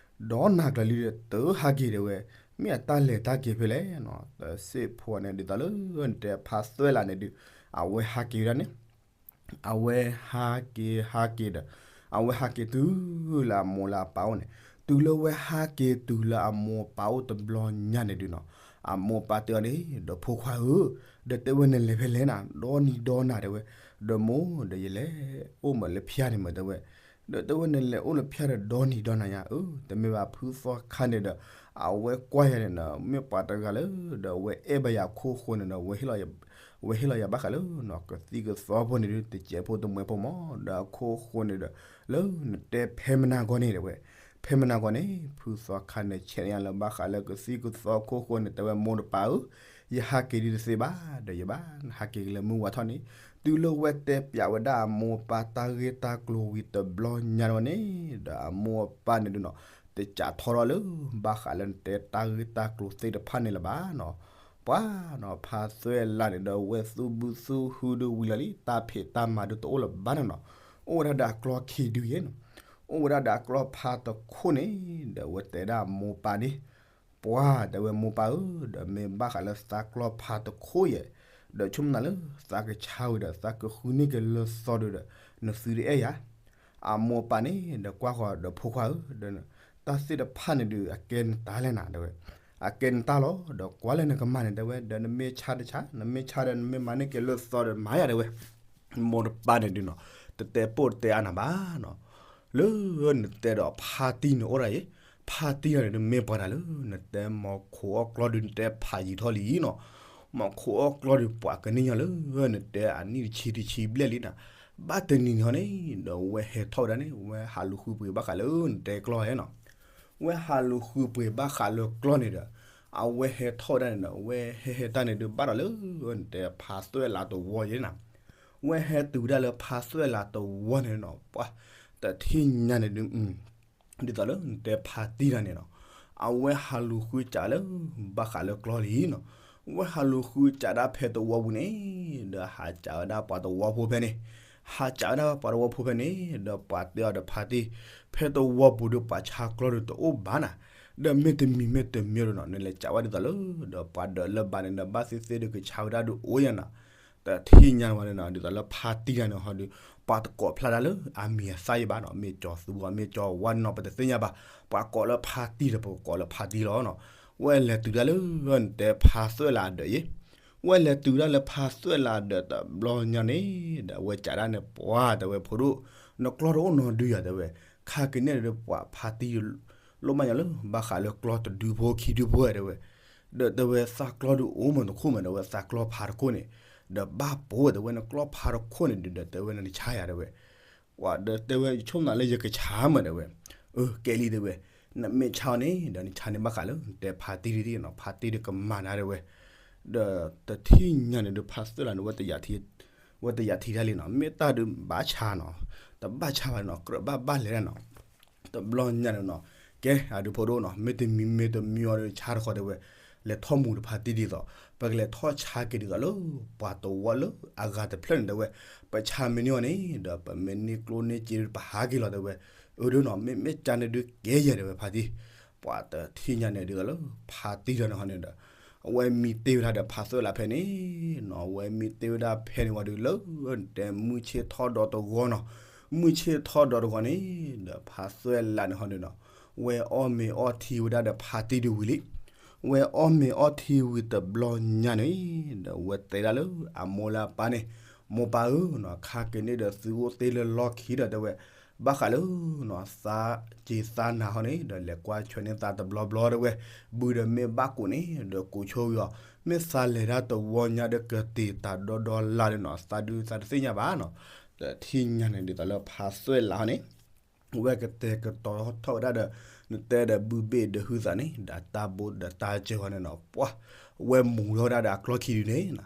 ဒီးနၤကျၢၤလံဒီး တဟးက့ၤတဲဝဲ, မ့ၢ်အတၢ်လဲၤတၢ်က့ၤဖဲလဲၣ်နီၤ, တစ့ၢ်ဖိန့ၣ်ဒ်သိးလၢ နတဲဖါသွဲၣ်လးန့ၣ်ဒုး အဝဲဟးက့ၤဝဲဒၣ်န့ၣ် အဝဲဟးက့ၤဟးက့ၤဒီး အဝဲဟးက့ၤတုၤလၢအမိၢ်လၢအပၢ်အိၣ်န့ၣ်, တုၤလၢဝဲဟးက့ၤတုၤလၢအမိၢ်အပၢ်အိၣ်တဘျီညါန့ၣ်ဒုးနီၤ, အမိၢ်အပၢ်တဲအီၤန့ၣ် ဒီးဖိခွါဧၢ, ဒီးတဲဝဲနလဲၤဖဲလဲၣ်နၤ, ဒီနံၤဒီနၤတဲဝဲ, ဒီးမိၢ်ဒီးယလဲၤအိၣ်မးလၢဖၠါန့ၣ်မးတဲဝဲ, ဒီးတဲဝဲနလဲၤအိၣ်လၢဖၠါဒီးဒီနံၤဒီနၤညါ, အၢ တမ့ၢ်ဘၣ်ဖုသီခါန့ၣ်ဒီး အဝဲကွၢ်ယၤန့ၣ်ဒီး မ့ၢ်ပှၤတဂၤလၢ ဒီးအဝဲအဲၣ်ဘၣ်ယၤအခိၣ်ဃိန့ၣ်ဒီး ဝဲဟ့ၣ်လီၤယၤဘၣ်ဃးလၢ ကသံၣ်ကသီဖိန့ၣ်ဒုး တစဲးဖိတမှဲးဖိမး ဒီးအခိၣ်ဃိန့ၣ်ဒီး လၢနတဲဖဲမနၤဂီၢ်န့ၣ်တဲဝဲ, ဖဲမနၤဂီၢ်န့ၣ် ဖုသီခါန့ၣ် ဆဲးန့ၢ်ယၤလၢဘၣ်ဃးလၢကသံၣ်ကသီအခိၣ်ဃိန့ၣ် တဲဝဲမိၢ်တပၢ်ဧၢ, ယဟးက့ၤဒုးတသ့ဘၣ် ဒီးယဘၣ်ဟးက့ၤကလၢမုၢ်ဝါထီၣ်န့ၣ်, တုၤလၢဝဲတဲပျးဝဲဒၣ်အမိၢ်အပၢ်တၢ်ဂ့ၢ်တၢ်ကျိၤဝံၤတဘျီညါန့ၣ်, ဒီးအမိၢ်အပၢ်န့ၣ်ဒုးနီၤ တစးထီၣ်ထီၣ်လၢ ဘၣ်ဃးလၢနတဲတၢ်ဂ့ၢ်တၢ်ကျိၤသ့ၣ်တဖၣ်န့ၣ်လၢၤဘၣ်နီၤ, ပှၤနီၤ ဖါသွဲၣ်လးန့ၣ်ဒီး ဝဲသူၣ်ဘုသူၣ်ဟုဒုးဝံၤလီၤလံ တၢ်ဖံးတၢ်မၤဒုးတအိၣ်လၢၤဘၣ်နီၤနီၤ, အိၣ်ဝဲဒၣ်ဒီးအကျီခံဒုယဲၢ်နီၤ, အိၣ်ဝဲဒၣ်ဒီးအကျီဖါတခိၣ်န့ၣ်, ဒီးဝဲတဲဒၣ်အမိၢ်ပၢ်န့ၣ်, ပှၤတဲဝဲမိၢ်ပၢ်ဧၢ, ဒီးမ့ၢ်ဘၣ်ဃးလၢသးကျီဖါတခိၣ်ယဲၢ်, ဒီးဆိကမိၣ်နၤလၢ သးကဆါဝံၤဒီးသးကဃုန့ၢ်က့ၤလၢသီဒုးဒီး နသုတအဲၣ်ယၤ အမိၢ်အပၢ်န့ၣ် ဒီးကွၢ်ဃီၤဒီးဖိခွါဧၢ, ဒီးတၢ်သ့ၣ်တဖၣ်န့ၣ်ဒုး အကဲနတၢ်လဲၣ်နၤတဲဝဲ, အကဲနတၢ်လီၤ, ဒီးကွၢ်လၢနကမၤန့ၣ်တဲဝဲ, ဒီးနမ့ၢ်ဆါတဆါ, နမ့ၢ်ဆါဒီးနမ့ၢ်မၤန့ၢ်က့ၤလၢသီဒီးမၤယၤတဲဝဲ, မိၢ်တပၢ်န့ၣ်ဒုးနီၤ, တတဲပိၢ်တတဲအါနၤဘၣ်နီၤ, လၢနတဲဒီးဖါတံၢ်န့ၣ်အိၣ်ဒၣ်အံၤ, ဖါတံၢ်တဂၤန့ၣ်ဒုးမ့ၢ်ပှၤတဂၤလၢ နတဲမီၤခိးအီၣ်ကျီဒုးနတဲဖးယံာ်ထီၣ်လံနီၤ, မီၤခိးအီၣ်ကျီဒုးပှၤကန့ၢ်ညီလၢ နတဲအနံၣ်တဆံတဆံဘျဲၣ်လံနၤ, ဘၣ်တနံၤန့ၣ်ဟီန့ၣ် ဒီးဝဲဟဲထီၣ်ဝဲဒၣ်န့ၣ် ဝဲဟးလူၤဃုပှ့ၤဘၣ်ဃးလၢနတဲကျီဧါနီၤ, ဝဲဟးလူၤဃုပှ့ၤဘၣ်ဃးလၢကျီန့ၣ်ဒီး အဝဲဟဲထီၣ်ဝဲဒၣ်န့ၣ်ဒီး ဝဲဟဲဟဲတၢ်န့ၣ်ဒုးဘၣ်ဒီးလၢ နတဲဖါသွဲၣ်လးတဝီယဲၢ်နၤ, ဝဲဟဲတုၤဝဲဒၣ်လၢဖါသွဲၣ်လးတဝီန့ၣ်နီၤ, ပှၤတထံၣ်ညါန့ၣ်ဒုး ဒ်သိးလၢနတဲဖါတံၢ်တဂၤန့ၣ်နီၤ, အဝဲဟးလူၤဃုစးလၢ ဘၣ်ဃးလၢကျီလံနီၤ, ဝဲဟးလူၤဃုစးဒၣ်ဖဲတဝီပူၤန့ၣ်, ဒီးဟးစးဝဲဒၣ်ပှၤတဝီဖိဖဲန့ၣ်, ဟးစးဝဲဒၣ်ပှၤတဝီဖိဖဲန့ၣ်, ဒီးပှၤတဲအီၤဒီးဖါတံၢ်, ဖဲတဝီပူၤဒီးပှၤဆါကျီဒီးတအိၣ်ဘၣ်နၤ, ဒီးမ့တမံၤမ့တမံၤဒီးနီၤ နလဲၤစးဝဲဒ်သိးလၢ ဒီးပှၤဒၢးလၢဘၣ်န့ၣ်ဒီး ဘၣ်သ့ၣ်သ့ၣ်ဒီးကဆါဝဲဒၣ်ဒီးအိၣ်ယဲၢ်နၤ တထံၣ်ညါဝဲန့ၣ်နီၤ ဒ်သိးလၢဖါတံၢ်တဂၤန့ၣ်ဟီဒီး ပှၤတကိးဖျါတၢ်လၢအမံၤအသၣ်ယဲၢ်ဘၣ်နီၤ, မ့ၢ်ကၠီၤသူဘၣ် မ့ၢ်ကၠီၤဝါန့ၣ်နီၤ ပတသ့ၣ်ညါဘၣ်, ပှၤကိးလၢဖါတံၢ်ဒီး ပကိးလၢဖါတံၢ်လီၤနီၤ, ဝဲလဲၤတုၤဒၣ်လၢ နတဲဖါသွဲၣ်လးအဒၢးယဲၢ်, ဝဲလဲၤတုၤဒၣ်လၢဖါသွဲၣ်လးအဒၢးတဘျီညါန့ၣ်, ဒီးအဝဲစးဒၣ်န့ၣ် ပှၤတဲဝဲဖိဒိၣ်, နကျီတအိၣ်နီတဒုယၤတဲဝဲ, ခါက့ၤန့ၣ်ဒီးပှၤဖါတံၢ် လိၣ်ဘၣ်ညီလၢ ဘၣ်ဃးလၢကျီတဒုဖိခံဒုဖိတဲဝဲ, ဒီးတဲဝဲသးကျီဒုးအိၣ်မးတခိၣ်မး တဲဝဲသးကျီဖါတခိၣ်န့ၣ်, ဒီးဘၣ်ပိာ်တဲဝဲ နကျီဖါတခိၣ်န့ၣ်ဒုး ဒီးတဲဝဲနဆါယၤတဲဝဲ, ပှၤဒီးတဲဝဲ ယဆိကမိၣ်နၤလၢယကဆါမးတဲဝဲ, အၢ ကဲလံတဲဝဲ, နမ့ၢ်ဆါအီၤန့ၣ် ဒီးနဆါန့ၢ်ဘၣ်ဃးလၢ နတဲဖါတံၢ်ဒ်နီၤ ဖါတံၢ်ဒုးကမၤနၤတဲဝဲ, ဒီးတထံၣ်ညါန့ၣ်ဒုး ဖါသွဲၣ်လးန့ၣ် ဝဲတယာ်ထံ, ဝဲတယာ်ထံတၢ်လံနီၤ မ့ၢ်တၢ်ဒုးဘၣ်ဆါနီၤ, တဘၣ်ဆါဘၣ်နီၤ ကြၢးဘၣ်ဘၣ်လဲၤဒၣ်နီၤ, တဘျီညါန့ၣ်နီၤ, ကဲအဒုးဖိဒိၣ်နီၤ မ့တမံၤမ့တမံၤအီၤဒီးဆါတခီတဲဝဲ, လဲၤထီၣ်မူတဖါတံၢ်ဒ်သိး, ပကလဲၤထီၣ်ဆါက့ၤဒ်သိးလၢ ပှၤတဝီလၢအဂၤတဖျၢၣ်န့ၣ်တဲဝဲ, ပဆါမ့ၢ်န့ၢ်အီၤန့ၣ် ဒီးပမ့ၢ်န့ၢ်ကျိၣ်န့ၢ်စ့ဒီးပဟးက့ၤလီၤတဲဝဲ, အၢဒုးနီၤ မ့မ့ၢ်ကန့ၣ်ဒုးကဲယဲၢ်တဲဝဲ ဖါတံၢ်, ပှၤတထံၣ်ညါန့ၣ်ဒ်သိးလၢ ဖါတံၢ်ဒီးန့ၣ်ဟီန့ၣ်ဒီး အဝဲမံတ့ၢ်ဝဲဒၣ်ဒီးဖါသွဲၣ်လးဖဲန့ၣ်နီၤ အဝဲမံတ့ၢ်ဝဲဒၣ်ဖဲန့ၣ်ဝံၤဒီးလၢ တဲမုၢ်ဆ့ၣ်ထီၣ်ဒီးတဂီၤနီၤ, မုၢ်ဆ့ၣ်ထီၣ်ဒီးတဂီၤန့ၣ် ဒီးဖါသွဲၣ်လးန့ၣ်ဟီန့ၣ်နီၤ, ဝဲအီၣ်မ့ၤအီထံဝဲဒၣ်ဒီးဖါတံၢ်ဒုးဝံၤလံ, ဝဲအီၣ်မ့ၤအီထံဝံၤတဘျီညါန့ၣ် ဒီးဝဲတဲဒၣ်လၢအမိၢ်လၢအပၢ်န့ၣ်, မိၢ်ပၢ်ဧၢနီၤ ခါက့ၤန့ၣ်ဒီးသုအိၣ်တ့ၢ်လၢလီၢ်ခံဒီးတဲဝဲ, ဘၣ်ဃးလၢ သးက့ၤသးနၤဟီန့ၣ် ဒီးလဲၤကွၢ်ဆၢန့ၢ်သးတဘျီဘျီတဲဝဲ, ဘုဒီးမ့ၢ်ဘၣ်ကိးန့ၣ် ဒီးကိးဆိဝံၤအီၤ, မ့ၢ်သးလဲၤဒၣ်တဝီညါဒီးကတ့ၤတၢ်ဒီဒီလါဒီးနီၤ သးဒုးသးတသ့ၣ်ညါဘၣ်နီၤ, ဒီးထံၣ်ညါန့ၣ်ဒ်သိးလၢဖါသွဲၣ်လးဟီန့ၣ် ဝဲကတဲာ်ကတီၤထီၣ်ဝဲဒၣ်ဒီး နတဲဒီးဘုဘ့ၣ်ဒီးဟုသးန့ၣ် ဒီးတၢ်ဘိဒီးတၢ်စၢၤဟီန့ၣ်နီၤ ပှၤ ဝဲမူၤထီၣ်ဝဲဒၣ်ဒီးအကျီခံဒုန့ၣ်နီၤ,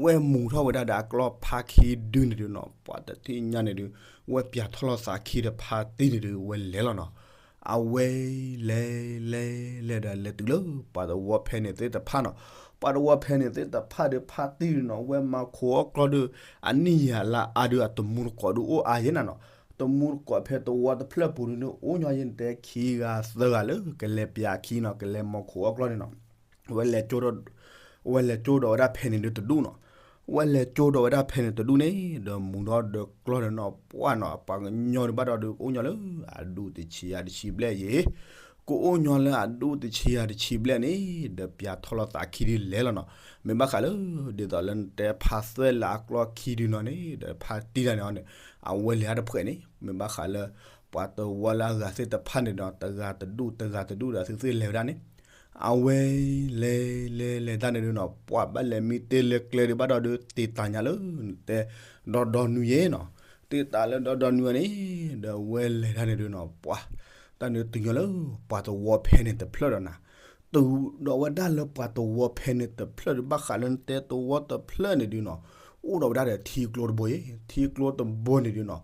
ဝဲမူၤထီၣ်ဝဲဒၣ်ဒီးအကျီဖါခံဒုန့ၣ်ဒုးနီၤ ပှၤတထံၣ်ညါန့ၣ်ဒုး ဝဲပၠးထီၣ်လီၤသးခံဒီးဖါတံၢ်န့ၣ်ဒုး ဝဲလဲၤလီၤနီၤ, အဝဲလဲၤလဲၤလဲၤဒီးလဲၤတုၤလၢပှၤတဝီဖဲန့ၣ်သ့ၣ်တဖၣ်နီၤ, ပှၤတဝီဖဲန့ၣ်သ့ၣ်တဖၣ်ဒီးဖါတံၢ်နီၤ ဝဲမၤခိးအီၣ်ကျီၢ်ဒီး အနံၣ်ယၤလၢအါဒီးအတမူတကိးဒီးအိၣ်အါယဲနၤနီၤ. တမူတကိးဖဲတဝီတဖျၢၣ်ပူၤန့ၣ်ဒီး အိၣ်ညီယဲနတဲခံဂၤသၢဂၤလၢကလဲၤပျးခံနီၤ ကလဲၤမၤခိးအီၣ်ကျီၢ်န့ၣ်နီၤ. ဝဲလဲၤကၠိဒီး ဝဲလဲၤကၠိဒီးဝဲဒၣ်ဖဲန့ၣ်ဒီးတဒူၣ်နီၤ. ဝဲလဲၤကၠိဒီးဝဲဒၣ်ဖဲန့ၣ်တဒူၣ်န့ၣ် ဒီးမူၤဒီးဒီးကျီၢ်ဒီးနီၤ ပှၢ်နီၤ ပှၤကညီဒုးဘၣ်ဒီးဒုးကအိၣ်ညီလၢအဒူၣ်တဆံယၤတဆံဘျဲၣ်ယဲ ကအိၣ်ညီလၢအဒူၣ်တဆံယၤတဆံဘျဲၣ်န့ၣ် ဒီးပျးထီၣ်လီၤသးခံဒုးလဲၤလီၤနီၤ. မ့ၢ်ဘၣ်ဃးလၢ ဒ်သိးလၢနတဲဖါသွဲၣ်လးအကျီၢ်ခံဒုးနီၤန့ၣ် ဒီးဖါတံၢ်တၢ်န့ၣ်အီၤန့ၣ် အဝဲလဲၤတၢ်တဖှဲးန့ၣ် မ့ၢ်ဘၣ်ဃးလၢ ပှၤတဝီလၢအဂၤသ့ၣ်တဖၣ်န့ၣ်ဒီး တဂၤတဒူၣ်တဂၤတဒူၣ်ဒီးသုသ့ၣ်လဲၤဝဲဒၣ်န့ၣ် အဝဲလဲၤလဲၤလဲၤတၢ်န့ၣ်ဒုးနီၤ ပှၢ်ဘၣ်လဲၤမံတ့ၢ်လၢကျဲဒုးဘၣ်ဒီးဒုးတ့ၢ်တၢ်ညါလၢ နတဲ ဒီဒီနွံယဲနီၤ. တ့ၢ်တၢ်လၢဒီဒီနွံအီၤန့ၣ် ဒီးဝဲလဲၤတၢ်န့ၣ်ဒုးနီၤ ပှၢ် တၢ်န့ၣ်တုၤညီလၢ ပှၤတဝီဖဲန့ၣ်တဖျၢၣ်ဒီးနၤ တုၤဒီးဝဲဒၣ်လၢပှၤတဝီဖဲန့ၣ်တဖျၢၣ်ဒုး ဘၣ်ဃးလၢနတဲတဝီတဖျၢၣ်န့ၣ်ဒုးနီၤ အိၣ်ဒီးဝဲဒၣ်ဒီးထံကျိတဘိယဲ ထံကျိတဘိန့ၣ်ဒုးနီၤ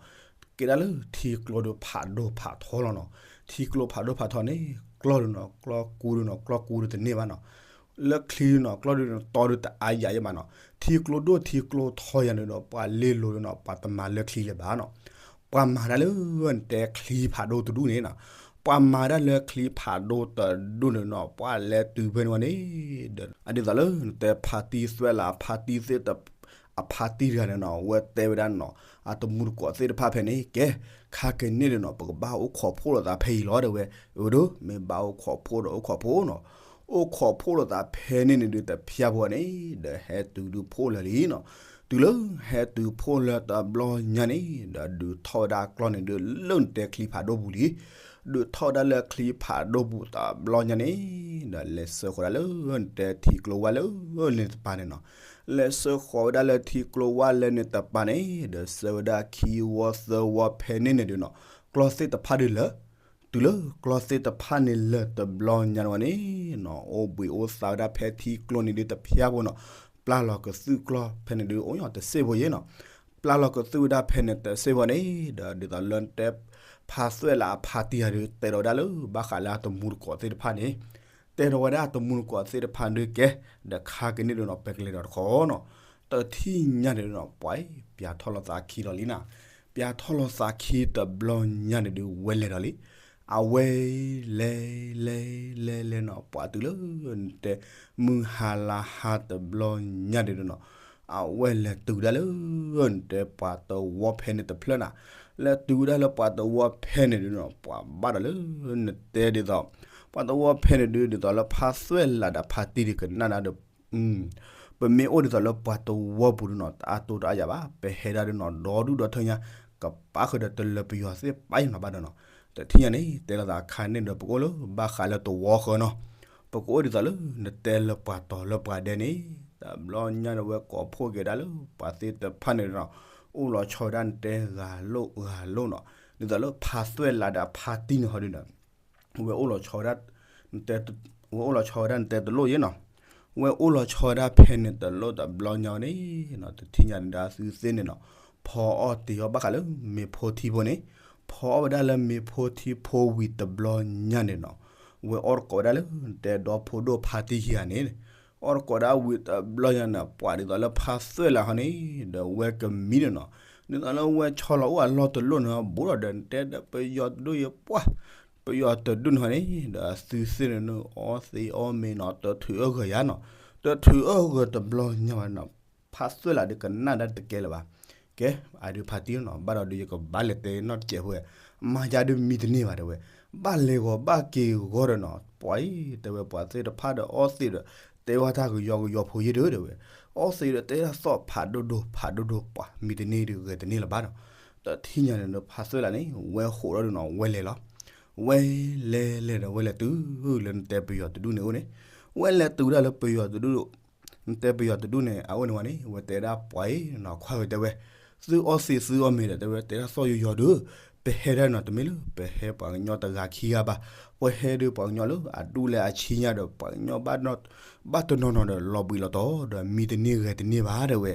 ကဲဒၣ်လၢထံကျိဒီးဖးဒိၣ်ဖးထီလီၤနီၤ. ထံကျိဖးဒိၣ်ဖးထီန့ၣ် ကျီၢ်ဒုးနီၤ ကျီၢ်ကူဒုးနီၤ ကျီၢ်ကူဒုးတန့ၢ်ဘၣ်နီၤ. လၢချံဒုးနီၤ ကျီၢ်ဒုးနီၤ တီဒုးတအါယၤယဲဘၣ်နီၤ. ထံကျိဒိၣ်ထံကျိထီယၤန့ၣ်ဒီး ပှၤလ့လိာ်ဒုးနီၤ ပှၤတမၤလၢချံလၢၤဘၣ်နီၤ. ပှၤမၤဒၣ်လၢ နတဲချံဖးဒိၣ်တဒူၣ်န့ၣ်နီၤ ပှၤမၤဒၣ်လၢချံဖးဒိၣ်တဒူၣ်န့ၣ်နီၤ ပှၤလဲၤတုၤဖဲန့ၣ်ဝဲန့ၣ် ဒီး အဒ်သိးလၢနတဲဖါတံၢ်သွဲၣ်လး အဖါတံၢ်သ့ၣ်တ အဖါတံၢ်တဂၤန့ၣ်နီၤ ဝဲတဲဝဲဒၣ်နီၤ အတမူတကိးသ့ၣ်တဖၣ်ဖဲန့ၣ် ကဲ ခါကန့ၣ်ဒုးနီၤ ပကဘၣ်အိၣ်ခိးဖှိၣ်လိာ်သးဖဲအံၤလီၤ တဲဝဲ အဒိ မ့ၢ်ဘၣ်အိၣ်ခိးဖှိၣ်ဒီးအိၣ်ခိးဖှိၣ်နီၤ အိၣ်ခိးဖှိၣ်လိာ်သးဖဲန့ၣ်န့ၣ်ဒုး တဖျါဖိန့ၣ် ဒီးဟဲတုၤဒုးဖှိၣ်လၢာ်လံနီၤ. တုၤလၢဟဲတုၤဖှိၣ်လၢတဘျီညါန့ၣ် ဒီးဒုးထီၣ်ဝဲဒၣ်ကျီၢ်န့ၣ်ဒုး လၢနတဲချံဖးဒိၣ်ပူၤလံ ဒုးထီၣ်ဝဲဒၣ်လၢချံဖးဒိၣ်ပူၤတဘျီညါန့ၣ် ဒီးလဲၤဆှၢဃီၤဒၣ်လၢနတဲထံကျိဝါလၢန့ၣ်တပၤန့ၣ်နီၤ. လဲၤဆှၢဃီၤဝဲဒၣ်လၢထံကျိဝါလၢန့ၣ်တပၤန့ၣ် ဒီးဆှၢဝဲဒၣ်ခံဝီသၢဝီဖဲန့ၣ်န့ၣ်ဒုးနီၤ ကျီၢ်သ့ၣ်တဖၣ်ဒုးလၢာ် တုၤလၢကျီၢ်သ့ၣ်တဖၣ်န့ၣ်လၢာ်တဘျီညါန့ၣ်ဝဲန့ၣ်နီၤ အိၣ်ဘှံးအိၣ်သါဝဲဒၣ်ဖဲထံကျိန့ၣ်ဒုးတဖျါဖိနီၤ. ပျၢ်လီၤကသုၣ်ကျီၢ်ဖဲန့ၣ်ဒုး အိၣ်ညီတစ့ၢ်ဖိယဲနီၤ. ပျၢ်လီၤကသုၣ်ဝဲဒၣ်ဖဲန့ၣ်တစ့ၢ်ဖိန့ၣ် ဒီးဒ်သိးလၢနတဲ ဖါသွဲၣ်လးအဖါတံၢ်တဂၤဒုး တဲဒီးဝဲဒၣ်လၢ ဘၣ်ဃးလၢအတမူတကိးသ့ၣ်တဖၣ်န့ၣ် တဲဒီးဝဲဒၣ်အတမူတကိးသ့ၣ်တဖၣ်ဒုးကဲ ဒီးခါကန့ၣ်ဒုးနီၤ ပကလဲၤဒီးတခီနီၤ. တထံၣ်ညါန့ၣ်ဒုးနီၤ ပှၤ ပျးထီၣ်လီၤသးခံဒီးလံနီၤ. ပျးထီၣ်လီၤသးခံတဘျီညါန့ၣ်ဒုး ဝဲလဲၤဒီးလံ အဝဲ လဲၤ လဲၤ လဲၤ လဲၤနီၤ ပှၤတုၤလၢ နတဲ မုၢ်ဟါလါဟါတဘျီညါန့ၣ်ဒုးနီၤ အဝဲလဲၤတုၤဒၣ်လၢ နတဲပှၤတဝီဖဲန့ၣ်တဖျၢၣ်နၤ လဲၤတုၤဝဲဒၣ်လၢပှၤတဝီဖဲန့ၣ်ဒုးနီၤ ပှၤဘၣ်ဒီးလၢ နတဲဒ်သိး ပှၤတဝီဖဲန့ၣ်ဒုး ဒ်သိးလၢဖါသွဲၣ်လးဒီးဖါတံၢ်ဒုးကနၣ်ဒၣ်ဒီး ပမ့ၢ်အိၣ်ဒ်သိးလၢပှၤတဝီပူၤဒုးနီၤ တအါတိတအါယၤဘၣ် ပဟဲဒၣ်ဒုးနီၤ ဒီဒူၣ်ဒီထၢညါ ကပာ်ဃုာ်ဒီးတလၢပယီၤသ့ၣ်ပာ်ယနီၤဘၣ်ဒီးနီၤ. တထံၣ်ညါန့ၣ် တဲလိာ်သးခါန့ၣ်ဒီး ပကအိၣ်လၢဘၣ်ဃးလၢတဝီဃၢနီၤ ပကအိၣ်ဒ်သိးလၢ နတဲလၢပှၤတီၤလၢပှၤဒဲးန့ၣ် တဘျီညါဒီးဝဲကိးဖှိၣ်က့ၤဒၣ်လၢ ပှၤသ့ၣ်တဖၣ်န့ၣ်ဒီးနီၤ အိၣ်လီၤဆီဝဲဒၣ်နတဲဂၤလိၣ်ဂၤလိၣ်နီၤ ဒ်သိးလၢဖါသွဲၣ်လးဒီးဖါတံၢ်န့ၣ်ဟီဒုးနီၤ ဝဲအိၣ်လီၤဆီဝဲဒၣ် နတဲ ဝဲအိၣ်လီၤဆီဝဲဒၣ်နတဲတလိၣ်ယဲနီၤ ဝဲအိၣ်လီၤဆီဝဲဒၣ်ဖဲန့ၣ်တလိၣ်တဘျီညါဝဲန့ၣ်နီၤ တထံၣ်ညါန့ၣ်ဒီးသုသ့ၣ်န့ၣ်နီၤ ဖီအီၣ်တ့ၤအီၣ်ဘၣ်ဃးလၢမ့ၤဖိထံဖိန့ၣ် ဖီအီၣ်ဝဲဒၣ်လၢမ့ၤဖိထံဖိဝံၤတဘျီညါန့ၣ်နီၤ ဝဲအီၣ်တကိးဝဲဒၣ်လၢနတဲဒီဖိဒိၣ်ဖါတံၢ်ခံဂၤန့ၣ် အီၣ်တကိးဒၣ်ဝံၤတဘျီညါန့ၣ် ပှၤဒ်သိးလၢဖါသွဲၣ်လးဟီန့ၣ် ဒီးဝဲကမံန့ၣ်နီၤ ဒ်သိးလၢဝဲဆီလီၤအိၣ်အလီၢ်တလိၣ်န့ၣ် ဘူးဒီးဒီးနတဲဒီးပယီၤတဒူၣ်ယဲပှၢ် ပယီၤတဒူၣ်န့ၣ်ဟီန့ၣ် ဒီးသုသ့ၣ်န့ၣ်န့ၣ် အီၣ်သ့အီၣ်မ့ၤနီၤ တထုးအၢၣ်ဂၢၢ်ယါနီၤ တထုးအၢၣ်ဂၢၢ်တဘျီညါဘၣ်နီၤ ဖါသွဲၣ်လးဒီးကနၣ်ဒၣ်တကဲလၢၤဘၣ် ကဲ အဒုးဖါတံၢ်နီၤ ဘၣ်ဒီးဒုးယကဘၣ်လဲၤတဲနီတစဲးဖိဝဲ မၤယါဒုးမံတန့ၢ်ဘၣ်တဲဝဲ ဘၣ်လဲၤဂီၤဘၣ်က့ၤဂီၤဒီးနီၤ ပှၤအံၤ တဲဝဲပှၤသ့ၣ်တဖၣ်ဒီးအီၣ်သ့ဒီး တဲဝဲတၢ်ကယီကယီဖိယဲၢ်ဒုးတဲဝဲ အီၣ်သ့ဒီးတဲတၢ်သီၣ်ဖးဒိၣ်ဒိၣ်ဖးဒိၣ်ဒိၣ်ပှၤ မံတန့ၢ်ဒုးဂဲၤတန့ၢ်လၢၤဘၣ်နီၤ တထံၣ်ညါန့ၣ်ဒီးဖါသွဲၣ်လးန့ၣ် ဝဲဃိးဒီးဒုးနီၤ ဝဲလဲၤလီၤ ဝဲလဲၤလဲၤဒီးဝဲလဲၤတုၤလၢနတဲပယီၤတဒူၣ်န့ၣ်အိၣ်န့ၣ် ဝဲလဲၤတုၤဒၣ်လၢပယီၤတဒူၣ် နတဲပယီၤတဒူၣ်န့ၣ် အအိၣ်န့ၣ်ဝဲန့ၣ် ဝဲတဲဒၣ်ပှၤအံၤနီၤ ခွါဝဲတဲဝဲ သုအီၣ်သ့သုအီၣ်မ့ၤဒီးတဲဝဲ တဲဒၣ်သီၣ်ယိယိဒုး ပဟဲဒၣ်နီၤ တမ့ၢ်လၢပဟဲပှၤကညီတဂၤခံဂၤဘၣ် ပှၤဟဲဒုးပှၤကညီလၢအဒူၣ်လဲအဆံညါဒီး ပှၤကညီဘၣ်တနီၤနီၤဒီး လီၤဘှံးလီၤတီၤဒီး မံတန့ၢ်ဂဲၤတန့ၢ်ဘၣ်တဲဝဲ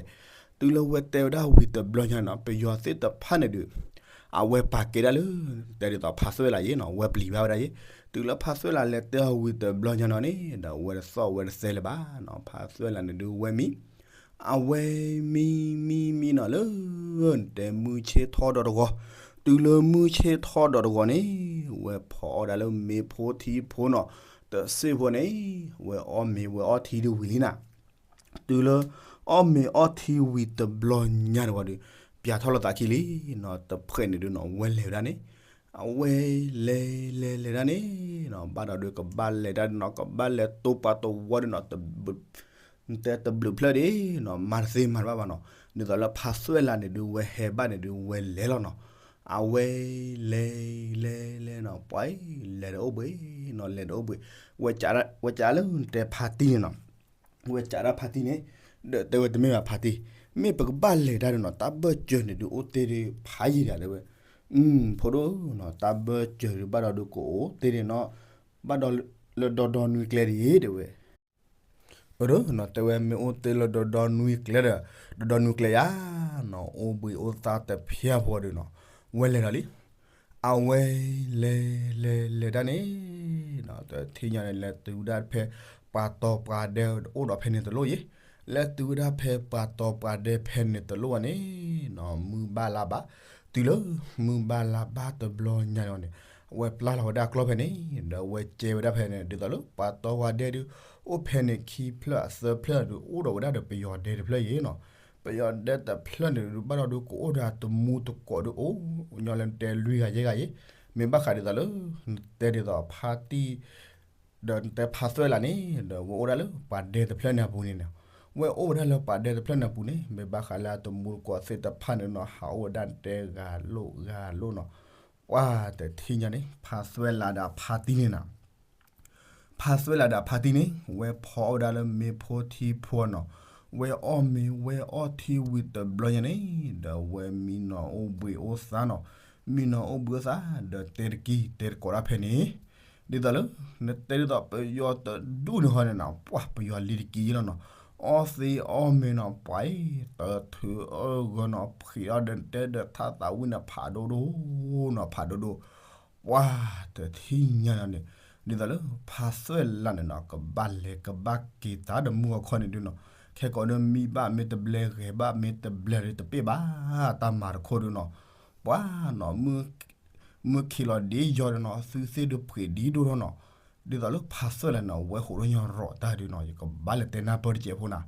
တုၤလၢဝဲတဲဝဲဒၣ်ဝံၤတဘျီညါနီၤ ပယီၤသ့ၣ်တဖၣ်န့ၣ်ဒုး အဝဲပာ်ကဲဒၣ်လၢ တဲဒ်သိးဖါသွဲၣ်လးယ့ၣ်နီၤ ဝဲပျံၤဘၣ်ဝဲဒၣ်ယ့ၣ်, တုၤလၢဖါသွဲၣ်လးလဲၤတဲအီၤဝံၤတဘျီညါနီၤန့ၣ် ဒီးဝဲတသီၣ်ဝဲတသဲလၢၤဘၣ်နီၤ, ဖါသွဲၣ်လးန့ၣ်ဒုးဝဲမံ အဝဲမံမံမံနီၤလၢ တဲမုၢ်ဆ့ၣ်ထီၣ်ဒီးတဂီၤ, တုၤလၢမုၢ်ဆ့ၣ်ထီၣ်ဒီးတဂီၤန့ၣ် ဝဲဖီအီၣ်ဒၣ်လၢမ့ၤဖိထံဖိနီၤ, တစ့ၢ်ဖိန့ၣ် ဝဲအီၣ်မ့ၤဝဲအီၣ်ထံဒုးဝံၤလံနၤ တုၤလၢ အီၣ်မ့ၤအီၣ်ထံဝံၤတဘျီညါတဂီၤဒီး ပၠးထီၣ်လီၤသးခံလံနီၤ, တဖှဲးန့ၣ်ဒုးနီၤ ဝဲလဲၤဝဲဒၣ်န့ၣ်, အဝဲလဲၤလဲၤလဲၤဒၣ်န့ၣ်နီၤ ဘၣ်ဒီးဒုးကဘၣ်လဲၤဒၣ်နီၤ ကဘၣ်လဲၤတိပှၤတဝီဒုးနီၤ, တဲတဘျုးဖျၢၣ်ဒံးနီၤ မၤတသ့မၤတဘၣ်ဘၣ်နီၤ, ဒ်သိးလၢဖါသွဲၣ်လးန့ၣ်ဒုးဝဲဟဲဘၣ်န့ၣ်ဒုးဝဲလဲၤလီၤနီၤ, အဝဲလဲၤလဲၤလဲၤနီၤ ပှၤအံၤ လဲၤတအိၣ်ဘှံးနီၤ လဲၤတအိၣ်ဘှံး, ဝဲကးလၢတဲဖါတံၢ်န့ၣ်နီၤ ဝဲကးဒၣ်ဖါတံၢ်န့ၣ်, ဒီးတဲဝဲတမ့ၢ်ဘၣ်ဖါတံၢ်, မ့ၢ်ပကဘၣ်လဲၤတၢ်ဒုးနီၤ တၢ်ဘၢၣ်စၢၤန့ၣ်ဒုးအိၣ်တ့ၢ်ဒံးဖးယံာ်ဒၣ်တဲဝဲ, ဖိဒိၣ်နီၤ တၢ်ဘၢၣ်စၢၤဒုးဘၣ်ဒီးဒုးကအိၣ်တ့ၢ်ဒံးနီၤ, ဘၣ်ဒီးလၢဒီဒီနွံကျဲဒံးတဲဝဲ အၢ တဲဝဲ မ့ၢ်အိၣ်တ့ၢ်လၢဒီဒီနွံကျဲဒီး, ဒီဒီနွံကျဲယါနီၤ အိၣ်ဘှံးအိၣ်သါတဖျၢၣ်ဖိဒုးနီၤ, ဝဲလဲၤဒီးလံ, အဝဲလဲၤလဲၤလဲၤတၢ်န့ၣ်နီၤ တထံၣ်ညါန့ၣ် လဲၤတုၤဝဲဒၣ်ဖဲ ပှၤတီပှၤဒဲအိၣ်ဒီးဖဲန့ၣ်တလိၣ်ယ့ၣ်, လဲၤတုၤဝဲဒၣ်ဖဲပှၤတီပှၤဒဲဖဲန့ၣ်တလိၣ်ဘၣ်န့ၣ်နီၤ မုၢ်ဘၣ်လါဘၣ်, တုၤလၢမုၢ်ဘၣ်လါဘၣ်တဘျီညါန့ၣ်, အဝဲပျၢ်လီၤဝဲဒၣ်ကျီၢ်ဖဲန့ၣ် ဒီးအဝဲကဲဝဲဒၣ်ဖဲန့ၣ် ဒ်သိးလၢပှၤတီပှၤဒဲဒုး အိၣ်ဖဲန့ၣ်ခံဖျၢၣ်အသၢဖျၢၣ်ဒုး အိၣ်ဒီးဝဲဒၣ်ဒီးပယီၤဒဲတဖျၢၣ်ယ့ၣ်နီၤ, ပယီၤဒဲတဖျၢၣ်န့ၣ်ဒုး ဘၣ်ဒီးဒုးကအိၣ်ဒီးတမူတကိးဒုးအိၣ်ညီလၢတဲလွံၢ်ဂၤယဲၢ်ဂၤယ့ၣ်, မ့ၢ်ဘၣ်ဃးဒ်သိးလၢ နတဲဒ်သိးဖါတံၢ် ဒီးနတဲဖါသွဲၣ်လးန့ၣ် ဒီးဝဲအိၣ်ဒၣ်လၢပှၤဒဲတဖျၢၣ်န့ၣ်အပူၤန့ၣ်နီၤ, ဝဲအိၣ်ဝဲဒၣ်လၢပှၤဒဲတဖျၢၣ်န့ၣ်အပူၤန့ၣ် မ့ၢ်ဘၣ်ဃးလၢအတမူတကိးသ့ၣ်တဖၣ်န့ၣ်နီၤ ဟးအိၣ်ဝဲဒၣ်တဲဂၤလိာ်ဂၤလိာ်နီၤ, ပှၤတထံၣ်ညါန့ၣ် ဖါသွဲၣ်လးဒီးဖါတံၢ်န့ၣ်နီၤ ဖါသွဲၣ်လးဒီးဖါတံၢ်န့ၣ် ဝဲဖီအီၣ်ဝဲဒၣ်လၢမ့ၤဖိထံဖိနီၤ, ဝဲအီၣ်မ့ၤဝဲအီၣ်ထံဝံၤတဘျီညါန့ၣ် ဒီးဝဲမံနီၤအိၣ်ဘှံးအိၣ်သါနီၤ, မံနီၤအိၣ်ဘှံးအိၣ်သါ ဒီးတဲတကံၢ်တဲတကိးတၢ်ဖဲန့ၣ်, ဒ်သိးလၢ နတဲဒ်သိးပယီၤတဒူၣ်န့ၣ်ဟီန့ၣ်နီၤ ပှၤပယီၤလံတကံၢ်ယ့ၣ်လီၤနီၤ, အီၣ်သ့အီၣ်မ့ၤနီၤ ပှၤအံၤ တထုးအၢဂီၤနီၤ ဖှံးအီၣ်ဒီးတဲဒီးထါသးဝံၣ်န့ၣ် ဖးဒိၣ်ဒိၣ်နီၤ ဖးဒိၣ်ဒိၣ် ပှၤတထံၣ်ညါန့ၣ်, ဒ်သိးလၢဖါသွဲၣ်လးန့ၣ်နီၤ ကဘၣ်လဲၤကဘၣ်က့ၤတၢ်ဒီးမုၢ်ဂီၤခီန့ၣ်ဒုးနီၤ, ခဲကိးဒုးမံဘၣ်မ့ၢ်တဘျဲဂဲၤဘၣ်မ့ၢ်တဘျဲဒုးတပ့ၢ်ဘၣ် တၢ်မၤတခိၣ်ဒုးနီၤ, ပှၤနီၤ မုၢ်ခံးလီၤဒ်ယီၤဒီးနီၤ သုသ့ၣ်ဒုးဖှံးဒ်ဒိၣ်ထီၣ်နီၤ, ဒ်သိးလၢဖါသွဲၣ်လးန့ၣ် အဝဲဟးထီၣ်ညီရီၤတၢ်ဒုးနီၤ ယကဘၣ်လဲၤတဲနၢ်ပၢၢ်တစဲးဖိနၤ,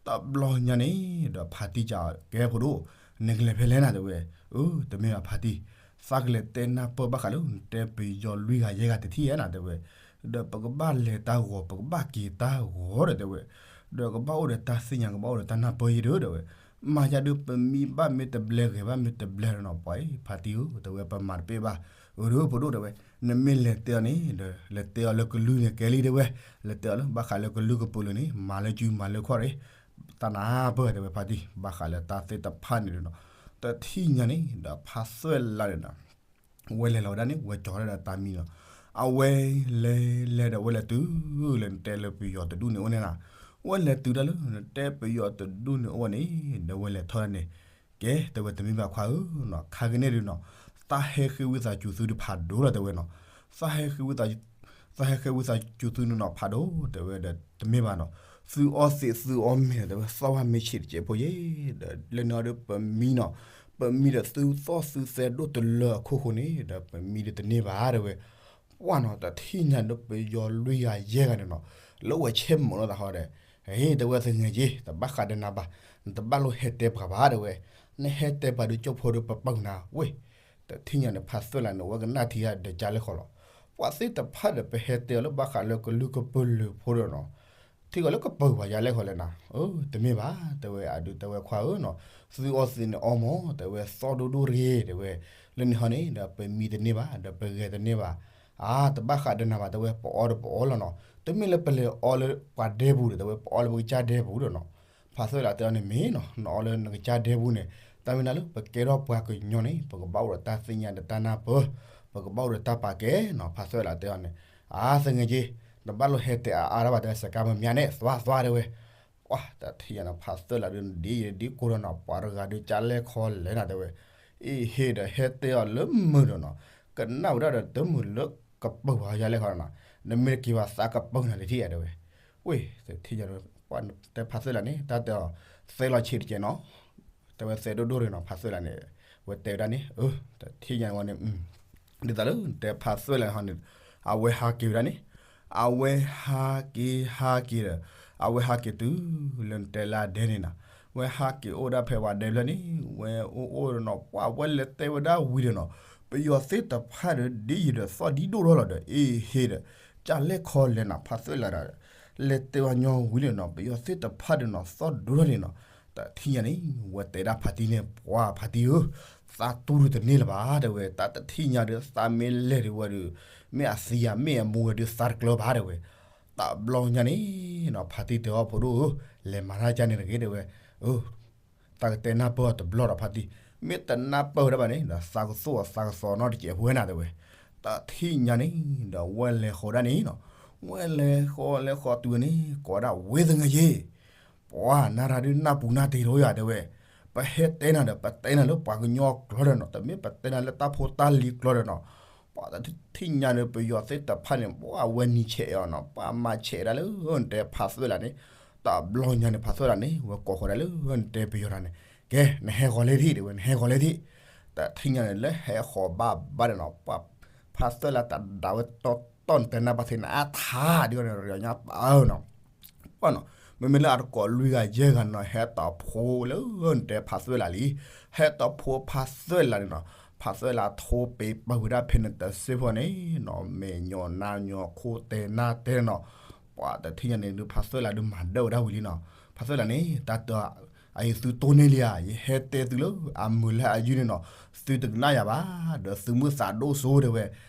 တဘျီညါန့ၣ် ဒီးဖါတံၢ်ကးကဲဖိဒိၣ်, နကလဲၤဖဲလဲၣ်နၤတဲဝဲ, အၢ တမ့ၢ်ဘၣ်ဖါတံၢ်, သးကလဲၤတဲနၢ်ပၢၢ်ဘၣ်ဃးလၢနတဲပယီၤလွံၢ်ဂၤယဲၢ်ဂၤတထံၣ်ဧါနၤတဲဝဲ, ဒီးပကဘၣ်လဲၤတၢ်ဂီၤ ပကဘၣ်က့ၤတၢ်ဂီၤဒီးတဲဝဲ, ဒီးကဘၣ်အိၣ်ဒီးတၢ်သ့ၣ်ညါ ကဘၣ်အိၣ်ဒီးတၢ်နၢ်ပၢၢ်ယ့ၣ်ဒီးတဲဝဲ, မၤယၤဒုးပမံဘၣ်မ့ၢ်တဘျဲဂဲၤဘၣ်မ့ၢ်တဘျဲဒီးနီၤ ပှၤအံၤ ဖါတံၢ်ဧၢ တဲဝဲ ပမၤတပ့ၢ်ဘၣ်, အၢ ဒီးဖိဒိၣ်တဲဝဲ, နမ့ၢ်လဲၤတဲအီၤန့ၣ် ဒီးလဲၤတဲအီၤလၢကလုၢ်န့ၣ်ကဲလံတဲဝဲ, လဲၤတဲအီၤလၢဘၣ်ဃးလၢကလုၢ်ကပူၤလၢန့ၣ် မၤလၢကုမၤလၢခီၣ်ရ့ၣ်, တၢ်နၢ်ပၢၢ်တဲဝဲဖါတံၢ် ဘၣ်ဃးလၢတၢ်သ့ၣ်တဖၣ်န့ၣ်ဒီးနီၤ, တထံၣ်ညါန့ၣ် ဒီးဖါသွဲၣ်လးန့ၣ်နီၤ ဝဲလဲၤလီၤဝဲဒၣ်န့ၣ် ဝဲကၠီၤဒၣ်ဒီးတၢ်မံနီၤ, အဝဲလဲၤလဲၤဒီးဝဲလဲၤတုၤလၢနတဲလၢပယီၤတဒူၣ်န့ၣ်အိၣ်န့ၣ်နီၤ, ဝဲလဲၤတုၤတၢ်လၢ နတဲပယီၤတဒူၣ်န့ၣ်အိၣ်န့ၣ် ဒီးဝဲလဲၤထီၣ်န့ၣ်, ကဲ တဲဝဲတမ့ၢ်ဘၣ်ခွါဧၢနီၤ ခါကန့ၣ်ဒုးနီၤ, သးဟဲဃ့ဝံသးစူၤသုတဖးဒိၣ်လီၤတဲဝဲနီၤ, သးဟဲဃ့ဝံသး သးဟဲဃ့ဝံသးစူၤသုန့ၣ်နီၤ ဖးဒိၣ်တဲဝဲဒီးတမ့ၢ်ဘၣ်နီၤ, သုအီၣ်သ့ၣ်သုအီၣ်မ့ၤနီၤ တဲဝဲ သီၣ်ဝဲမ့ၢ်ဆံးတစဲးဖိယ့ၣ်, ဒီးလၢန့ၣ်အီၤဒီးပမံနီၤ, ပမံဒီးသုသီၣ်သုသဲဒိၣ်တလၢအခိၣ်ဃိန့ၣ် ဒီးပမံဒီးတန့ၢ်ဘၣ်တဲဝဲ, ပှၢ်နီၤ တထံၣ်ညါဒီးပယီၤလွံၢ်ဂၤယဲၢ်ဂၤန့ၣ်နီၤ, လၢဝဲဆဲးမိာ်လီၤသးဟီဒီး, ဟ့ တဲဝဲသငဲးက့ တဘၣ်ဃးဒီးနၤဘၣ်, နတဘၣ်လိၣ်ဟဲတဲပှၤဘၣ်တဲဝဲ, နဟဲတဲပှၤဒုးကၠိဖိဒီးပပာ်နၤဝ့ၢ် တထံၣ်ညါန့ၣ် ဖါသွဲၣ်လးန့ၣ် အဝဲကနၣ်ထံဂၤဒီးကၢ်လဲၣ်ဃီလီၤ. ပှၤသ့ၣ်တဖၣ်ဒီးပဟဲတဲအီၤလၢဘၣ်ဃးလၢကလုၢ်ကပၢၤလၢဖိဒီးနီၤ, ထံဂၤလၢကပၢၤပှၤယၤလဲၣ်ဃီလဲၣ်နၤ, အၢ တမ့ၢ်ဘၣ် တဲဝဲ အဒုးတဲဝဲခွါဧၢနီၤ, သုအီၣ်သ့ၣ်န့ၣ်အီမ့ၢ် တဲဝဲ သီၣ်ဒိၣ်ဒိၣ်တဂ့ၤ တဲဝဲ, လၢန့ၣ်ဟီန့ၣ်ဒီးပမံတန့ၢ်ဘၣ် ဒီးပဂဲၤတန့ၢ်ဘၣ်, အါ တဘၣ်ဃးဒီးနၤဘၣ် တဲဝဲ ပအီဒီးပအီလီၤနီၤ, တမ့ၢ်လၢပလဲၤအီလၢပှၤဒဲပူၤဒီး တဲဝဲ ပအီလၢပကစၢ်ဒဲပူၤဒီးနီၤ, ဖါသွဲၣ်လးတဲအီၤန့ၣ်မ့ၢ်နီၤ, နအီလၢနကစၢ်ဒဲပူၤန့ၣ်, တၢ်မ့ၢ်နၤလၢပကဲထီၣ်ပှၤကညီန့ၣ် ပကဘၣ်အိၣ်ဒီးတၢ်သ့ၣ်ညါဒီးတၢ်နၢ်ပၢၢ်, ပကဘၣ်အိၣ်ဒီးတၢ်ပာ်ကဲနီၤ, ဖါသွဲၣ်လးတဲအီၤန့ၣ်, အါ သငဲးက့, နဘၣ်လိၣ်ဟဲတဲအါအါတၢ်ဘၣ် တဲဝဲ စကါမမၠါန့ၣ် သွါသွါတဲဝဲ, ပှၤတထံၣ်ညါနီၤ ဖါသွဲၣ်လးဒုးဒ်ယဒ်ကိၢ်ဒီးနီၤ ပှၤတဂၤဒုးကၢ်လဲၣ်ခီလဲၣ်နၤ တဲဝဲ, အ့ၣ်ဟ့ဒီး ဟဲတဲအီၤလၢမုာ်ဒီးနီၤ, ကနၣ်ဝဲဒၣ်ဒီးတမုာ်လၢကပၢၤဘၣ်ယၤလဲၣ်ခီနီၤ, နမ့ၢ်တက့ၤဘၣ်သးကပၢၤနၤတထံၣ်ဧါတဲဝဲ, ဝ့ၢ် တထံၣ်ညါဒီး ပှၢ်တဲဖါသွဲၣ်လးန့ၣ် တၢ်တဲအီၤ, သဲလီၤဆံးတကဲးနီၤ, တဲဝဲသဲဒိၣ်ဒိၣ်ရ့ၤနီၤ ဖါသွဲၣ်လးန့ၣ်, ဝဲတဲဝဲဒၣ်န့ၣ်, တထံၣ်ညါဝဲန့ၣ် ဒ်သိးလၢတဲဖါသွဲၣ်လးန့ၣ်ဟီန့ၣ်, အဝဲဟးက့ၤဝဲဒၣ်န့ၣ်, အဝဲဟးက့ၤဟးက့ၤဒီး, အဝဲဟးက့ၤတုၤလၢနတဲလၢအဒဲန့ၣ်နီၤ, ဝဲဟးက့ၤအိၣ်ဒၣ်ဖဲပှၤဒဲဖျၢၣ်န့ၣ်, ဝဲအိၣ်အိၣ်ဒီးနီၤ ပှၢ်ဝဲလဲၤတဲဝဲဒၣ်ဝံၤဒီးနီၤ, ပယီၤသ့ၣ်တဖၣ်ဒီး ဒ်ယံၤဒီးသီၣ်ဒ်ဒိၣ်ထီၣ်လီၤဒီး အ့ၣ်ဟ့ဒီး, ကၢ်လဲၣ်ခီလဲၣ်နၤ ဖါသွဲၣ်လးဒီး, လဲၤတဲဝဲညီဝံၤဒီးနီၤ ပယီၤသ့ၣ်တဖၣ်ဒီးနီၤ သီၣ်ဒိၣ်ထီၣ်န့ၣ်နီၤ, တထံၣ်ညါန့ၣ် ဝဲတဲဒၣ်ဖါတံၢ်န့ၣ် ပှၢ်ဖါတံၢ်ဧၢ, သးတူၢ်ဒုးတန့ၢ်လၢၤဘၣ်တဲဝဲ, တၢ်တထံၣ်ညါဒီးသးမ့ၢ်လဲၤဒုးဝဲဒီး, မ့ၢ်အသံယၤမ့ၢ်အမူဝဲဒီးသးတကျၢၤဘၣ်တဲဝဲ, တဘျီညါန့ၣ်နီၤ ဖါတံၢ်တဲအီၤဖိဒိၣ်ဧၢ, လဲၤမၤတၢ်ကန့ၣ်တဂ့ၤတဲဝဲ, သးကတဲနၢ်ပၢၢ်အီၤတဘျီဒီးဖါတံၢ်, မ့ၢ်တနၢ်ပၢၢ်ဝဲဒၣ်ဘၣ်န့ၣ်ဒီး သးကသိၣ်အီၤသးကသီနီတစဲးဖိဝဲနၤတဲဝဲ, တထံၣ်ညါန့ၣ်ဒီး ဝဲလဲၤဃီၤဒၣ်န့ၣ်နီၤ, ဝဲလဲၤဃီၤလဲၤဃီၤတုၤန့ၣ် ကိးဝဲဒၣ်ဝ့သငၢယ့ၢ် ပှၢ်နၤတၢ်ဒုးနၢ်ပူၤနၢ်တ့ၤထီၣ်ယၤတဲဝဲ, ပဟဲတဲနၤဒီး ပတဲနၤလၢပှၤကညီကျိာ်ဒီးနီၤ, တမ့ၢ်ပတဲနၤလၢတၢ်ဖိတၢ်လံၤကျိာ်ဒီးနီၤ, ပှၢ်တထံၣ်ညါဒီး ပယီၤသ့ၣ်တဖၣ်န့ၣ် ပှၢ်ဝဲနံၤဆဲးအီၤနီၤ, ပှၢ်မၤဆဲးဒၣ်လၢနတဲဖါသွဲၣ်လးန့ၣ်, တဘျီညါန့ၣ် ဖါသွဲၣ်လးန့ၣ် ဝဲကိးဃီၤဒၣ်လၢနတဲပယီၤတၢ်န့ၣ်, ကဲ နဟဲဃီၤလဲၣ်ထံၣ်တဲဝဲ နဟဲဃီၤလဲၣ်ထံၣ်, တထံၣ်ညါန့ၣ် လၢဟဲဃီၤဘၣ်ဘၣ်ဒီးနီၤ, ပှၢ်ဖါသွဲၣ်လးတဒၣ်ဝဲတီတီနတဲနၢ်ပၢၢ်သ့ၣ်နအါထါဒ်အီၤန့ၣ် ယညါပၢ်နီၤ ပှၢ်နီၤ, မ့မ့ၢ်လၢအတကိးလွံၢ်ဂၤယဲၢ်ဂၤနီၤ ဟဲတီၣ်ဖိလၢနတဲဖါသွဲၣ်လးလံ, ဟဲတီၣ်ဖိဖါသွဲၣ်လးန့ၣ်နီၤ, ဖါသွဲၣ်လးထိပ့ၤပာ်ဝဲဒၣ်ဖဲန့ၣ်တစ့ဖိန့ၣ်နီၤ, မဲာ်ညိးနါညိးခိၣ်တဲနၢ်တဲနီၤ, ပှၢ်တထံၣ်ညါန့ၣ်ဒုး ဖါသွဲၣ်လးဒုးမၤဒၢၣ်ဝဲဒၣ်ဝံၤလံနီၤ, ဖါသွဲၣ်လးန့ၣ် တၢ်တ အအံၤသုတိၢ်န့ၢ်လံဧါ, ယဟဲတဲသုလၢအမုာ်လၢအယုၢ်န့ၣ်နီၤ, သုတကနၣ်ယၤဘၣ်, ဒီးသုမုၢ်သးဒိၣ်စိတဲဝဲ,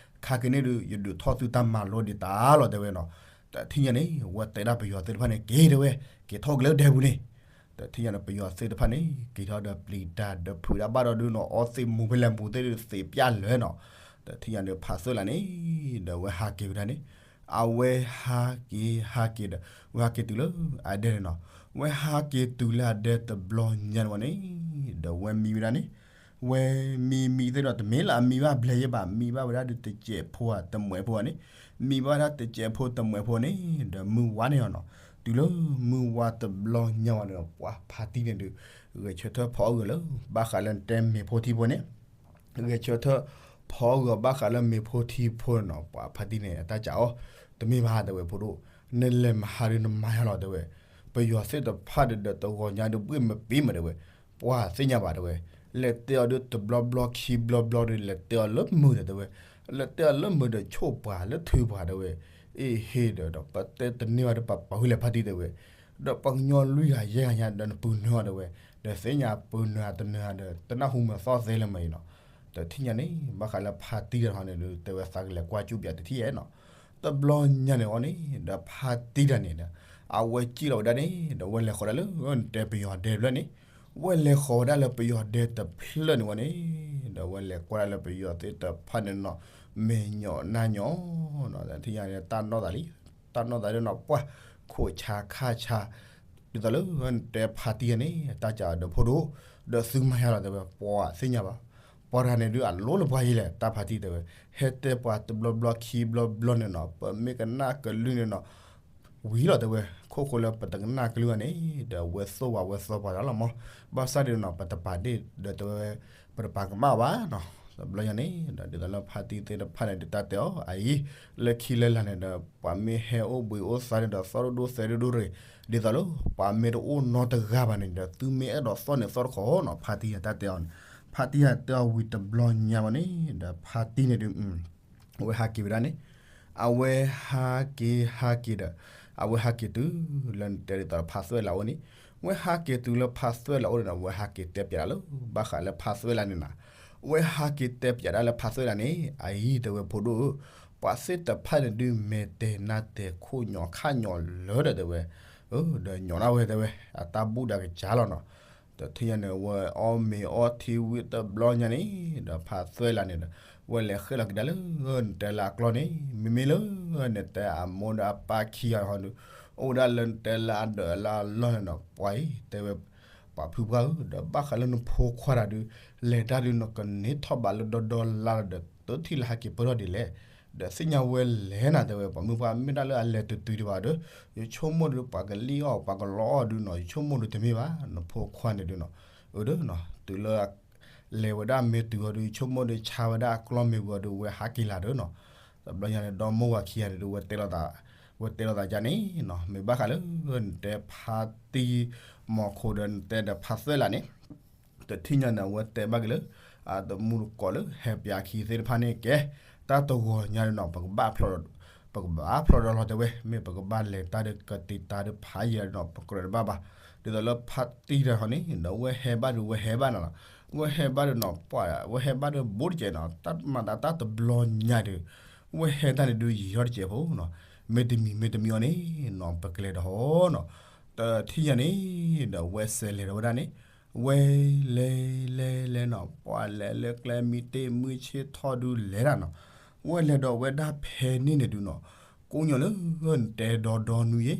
ခါက့ၤန့ၣ်ဒုး ယဒုးထီၣ်သုတၢ်မၤလိဒံးတၢ်လီၤတဲဝဲနီၤ, တထံၣ်ညါန့ၣ် ဝဲတဲဒၣ်ပယီၤသ့ၣ်တဖၣ်န့ၣ် က့ၤတဲဝဲ, က့ၤထီၣ်က့ၤလၢဒဲပူၤန့ၣ်, တထံၣ်ညါန့ၣ် ပယီၤသ့ၣ်တဖၣ်န့ၣ် က့ၤထီၣ်ဒီးပျံၤတၢ်ဒီးဖုးတၢ်ဘၣ်ဒီးဒုးနီၤ, အီသံးမူၤဖဲလဲၣ်မူၤသ့ၣ်ဒုးသံးပျၢ်လၢာ်နီၤ, တထံၣ်ညါန့ၣ် ဖါသွဲၣ်လးန့ၣ် ဒီးဝဲဟးက့ၤဝဲဒၣ်န့ၣ် အဝဲဟးက့ၤဟးက့ၤဒီး ဝဲဟးက့ၤတုၤလၢအဒဲန့ၣ်နီၤ, ဝဲဟးက့ၤတုၤလၢအဒဲတဘျီညါန့ၣ်ဝဲန့ၣ်, ဒီးဝဲမံဝဲဒၣ်န့ၣ်, ဝဲမံမံသ့ၣ်ဒီး တမ့ၢ်လၢအမံဘၣ်ဘျဲၣ်ယဲၢ်ဘၣ်, မံဘၣ်ဝဲဒၣ်ဒုးတစဲးဖိဧါ တမှဲးဖိဧါန့ၣ်, မံဘၣ်ဝဲဒၣ်တစဲးဖိတမှဲးဖိန့ၣ် ဒီးမုၢ်ဝါန့ၣ်နီၤ, တုၤလၢမုၢ်ဝါတဘျီညါဝဲန့ၣ်ဒီး ပှၤဖါတံၢ်န့ၣ်ဒုး ဂဲၤဆၢထၢၣ်ဖီအီၣ်ဂၢၢ်လၢ ဘၣ်ဃးလၢနတဲမ့ၤဖိထံဖိန့ၣ် ဂဲၤဆၢထၢၣ်ဖီအီၣ်ဂၢၢ်ဘၣ်ဃးလၢမ့ၤဖိထံဖိနီၤ, ပှၤဖါတံၢ်န့ၣ် အတၢ်စံးအီၤ, တမ့ၢ်ဘၣ်တဲဝဲဖိဒိၣ်, နလဲၤမၤဟးဒုးနမၤယါလီၤတဲဝဲ, ပယီၤသ့ၣ်တဖၣ်ဒီး ဒီးတဂီၤညါဒုးဘှ့ၣ်မပ့ၤမးတဲဝဲ, ပှၤသ့ၣ်ညါဘၣ်တဲဝဲ, လဲၤတဲအီၤဒုးတဘျီဘျီခံဘျီဘျီဒီး လဲၤတဲအီၤလၢမုာ်ဒီးတဲဝဲ, လဲၤတဲအီၤလၢမုာ်ဒီးဆိၣ်ပှၤလၢထုးပှၤတဲဝဲ, အ့ၣ်ဟ့ၣ်ဒီး ဒီးပတဲတန့ၢ်ဘၣ်ဒီးပပာ်ဝဲလဲၤဖါတံၢ်တဲဝဲ, ဒီးပှၤကညီလွံၢ်ဂၤယဲၢ်ဂၤညါဒီးနပုၢ်နုာ်အီၤတဲဝဲ, ဒီးသ့ၣ်ညါပုၢ်နုာ်အတနုာ်ဒီး တနၢ်ဟူမၤသီၣ်သဲလၢမ့ၢ်အံၤနီၤ, ဒီးတထံၣ်ညါန့ၣ် ဘၣ်ဃးလၢဖါတံၢ်တခီန့ၣ်ဒီး တဲဝဲသးကလဲၤကွၢ်ကၠူၣ်ပၠးတထံၣ်ဧါနီၤ, တဘျီညါန့ၣ်အီၤန့ၣ် ဒီးဖါတံၢ်တၢ်န့ၣ်ဒီး အဝဲစံၣ်လီၤဝဲဒၣ်န့ၣ် ဒီးဝဲလဲၤဃီၤဒၣ်လၢနတဲပယီၤဒဲတဖျၢၣ်န့ၣ်, ဝဲလဲၤဃီၤဝဲဒၣ်လၢပယီၤဒဲတဖျၢၣ်န့ၣ်ဝဲန့ၣ်, ဒီးဝဲလဲၤကွၢ်ဒၣ်လၢပယီၤသ့ၣ်တဖၣ်န့ၣ်နီၤ, မဲာ်ညိးနါညိးနီၤ, တထံၣ်ညါန့ၣ် တၢ်နီၢ်သးလံ, တၢ်နီၢ်သးဒ်နီၤ ပှၢ်ခိၣ်ဆါခါဆါ ဒ်သိးလၢနတဲဖါတံၢ်န့ၣ် တၢ်စံးအီၤဒီးဖိဒိၣ်, ဒီးသုမၤယါလီၤတဲဝဲ, ပှၤသ့ၣ်ညါဘၣ်, ပှၤတဂၤန့ၣ်ဒုးအလိၣ်လၢပှၤယံၤလဲၣ် တၢ်ဖါတံၢ်တဲဝဲ, ဟဲတဲပှၤတဘျီဘျီခံဘျီဘျီန့ၣ်နီၤ, ပမ့ၢ်ကနၣ်ကလုၢ်န့ၣ်နီၤ ဝံၤလီၤတဲဝဲ, ခိၣ်ဃိလၢပတကနၣ်ကလုၢ်ဘၣ်န့ၣ် ဒီးဝဲသိၣ်ဝဲဝဲသီပှၤတၢ်လီၤမး, ဘၣ်ဆၣ်ဒ်နီၤ ပတပာ်ဒ့ၣ်ဒီးတဲဝဲ, ပတပာ်ကမၣ်ဘၣ်နီၤ, တဘျီညါန့ၣ် ဒီးဒ်သိးလၢဖါတံၢ်သ့ၣ်တဖၣ်န့ၣ် ဒုးတၢ်တဲအီၤအအံၤ, လၢခံလၢလာ်န့ၣ်ဒီး ပှၤမ့ၢ်ဟဲအိၣ်ဘှံးအိၣ်သါန့ၣ်ဒီး သီၣ်ဒိၣ်ဒိၣ်သဲဒိၣ်ဒိၣ်ရ့ၣ်, ဒ်သိးလၢ ပှၤမ့ၢ်တအိၣ်နီတဂၤဘၣ်န့ၣ်ဒီး သုမ့ၢ်အဲၣ်ဒိးသီၣ်န့ၣ်သီၣ်တခီနီၤ, ဖါတံၢ်တၢ်တဲအီၤန့ၣ်, ဖါတံၢ်တဲအီၤဝံၤတဘျီညါဘၣ်န့ၣ် ဒီးဖါတံၢ်န့ၣ်ဒုး အဝဲဟးက့ၤဝဲဒၣ်န့ၣ်, အဝဲဟးက့ၤဟးက့ၤဒီး အဝဲဟးက့ၤတုၤလၢနတဲဒ်သိးဖါသွဲၣ်လးအိၣ်န့ၣ်, ဝဲဟးက့ၤတုၤလၢဖါသွဲၣ်လးအိၣ်န့ၣ်ဒီး ဝဲဟးက့ၤတဲပၠးဒၣ်လၢ ဘၣ်ဃးလၢဖါသွဲၣ်လးန့ၣ်နီၤ, ဝဲဟးက့ၤတဲပၠးဒၣ်လၢဖါသွဲၣ်လးန့ၣ် အအံၤတဲဝဲဖိဒိၣ်ဧၢ, ပှၤသ့ၣ်တဖၣ်န့ၣ်ဒုး မဲာ်တဲာ်နါတဲာ်ခိၣ်ညီၣ်ခါညီၣ်လၢာ်ဒီးတဲဝဲ, ဒီးညီၣ်ဒၣ်ဝဲတဲဝဲ အတၢ်ဘူၣ်ဒီးကစၢ်လီၤနီၤ, ဒီးထံၣ်ညါန့ၣ် ဝဲအီၣ်မ့ၤအီထံဝံၤတဘျီညါန့ၣ် ဒီးဖါသွဲၣ်လးန့ၣ်ဒီး ဝဲလဲၤဃဲၣ်လီၤက့ၤဒၣ်လၢ နတဲလၢအကျီန့ၣ် မ့မ့ၢ်လၢ နတဲအမိၢ်ဒီးအပၢ်ခံဂၤဟီဒီး အိၣ်ဝဲဒၣ်လၢနတဲလၢအဒၢးလၢအလီၢ်န့ၣ်နီၤ, ပှၤအံၤတဲဝဲ ပှၤ ပှၤဖုပှၢ်ဧၢ, ဒီးဘၣ်ဃးလၢနဖိခွါတၢ်ဒုး လဲၤတၢ်ဒုး နကန့ၢ်ထီၣ်ဘးလၢဒီဒီလါဒီး တထံၣ်လၢဟဲက့ၤပၢၢ်ထီၣ်ဒ်လဲၣ်. ဒီးသ့ၣ်ညါဝဲလဲၣ်နၤ တဲဝဲ, ပှၤမုၢ်ပှၢ် မ့ၢ်ဒၣ်လၢအလဲၤတတုၤဒံးဘၣ်ဒီး ယဆိကမိၣ်ဒုး ပှၤကလံၣ်အီၣ် ပှၤကလီအီၣ်ဒုးနီၤ, ယဆိကမိၣ်ဒုးတမ့ၢ်ဘၣ်, နဖိခွါန့ၣ်ဒုးနီၤ, အၢဒုးနီၤ, တုၤလၢ လဲၤဝဲဒၣ်မ့ၢ်တုၤအီၤဒုး ယဆိကမိၣ်ဒုးဆါဝဲဒၣ်အကျီၢ်မ့ၢ်ဝံၤအီၤဒုး ဝဲဟးက့ၤလၢ်ဒီးနီၤ, တဘျီညါန့ၣ် ဒီမိၢ်ဝၤခံဂၤန့ၣ်ဒုး ဝဲတဲလိာ်သး, ဝဲတဲလိာ်သးဒ်န့ၣ်နီၤ, မ့ၢ်ဘၣ်ဃးလၢ နတဲဖါတံၢ်မီၤခိၣ်ဒီး နတဲဒီးဖါသွဲၣ်လးန့ၣ် တထံၣ်ညါန့ၣ် အဝဲတဲဘၣ်က့ၤလၢ အတမူတကိးလၢ ဟဲပၠးခံသ့ၣ်တဖၣ်န့ၣ်ကဲ, တၢ်တဂီၤညါန့ၣ်နီၤ ပကဘၣ်ဖျီၣ်, ပကဘၣ်ဖျီၣ်ဒီးလီၤတဲဝဲ, မ့ၢ်ပကဘၣ်လဲၤတၢ်ဒီးကတ့ၤတၢ်ဒီးဖးယံာ်ဒီးနီၤ ပကြၢးတဘၣ်ဘၣ်. ဒ်သိးလၢဖါတံၢ်တၢ်ဟီန့ၣ် ဒီးဝဲဟဲဘၣ်ဒီးဝဲဟဲဘၣ်နီၤလီၤ, ဝဲဟဲဘၣ်ဒီးနီၤ ပှၤ ဝဲဟဲဘၣ်ဒီးဘူးတကဲးနီၤ, တၢ်မၤသးတၢ်တဘျီညါဒီး ဝဲဟဲတၢ်န့ၣ်ဒုးယံာ်ထီၣ်တကဲးဖိနီၤ, မ့ၢ်တမံၤမ့ၢ်တမံၤအီၤန့ၣ်နီၤ ပကလဲၤဒီးဟီနီၤ, တထံၣ်ညါန့ၣ် ဒီးဝဲစဲးလဲၤဒီးဝဲဒၣ်န့ၣ် ဝဲလဲၤလဲၤလဲၤနီၤ ပှၤလဲၤလၢကျဲမံတ့ၢ်မုၢ်ဆ့ၣ်ထီၣ်ဒုးလဲၤတၢ်နီၤ, ဝဲလဲၤဒီးဝဲဒၣ်ဖဲန့ၣ်န့ၣ်ဒုးနီၤ, ကိးညီလၢ နတဲဒီဒီနွံယဲ,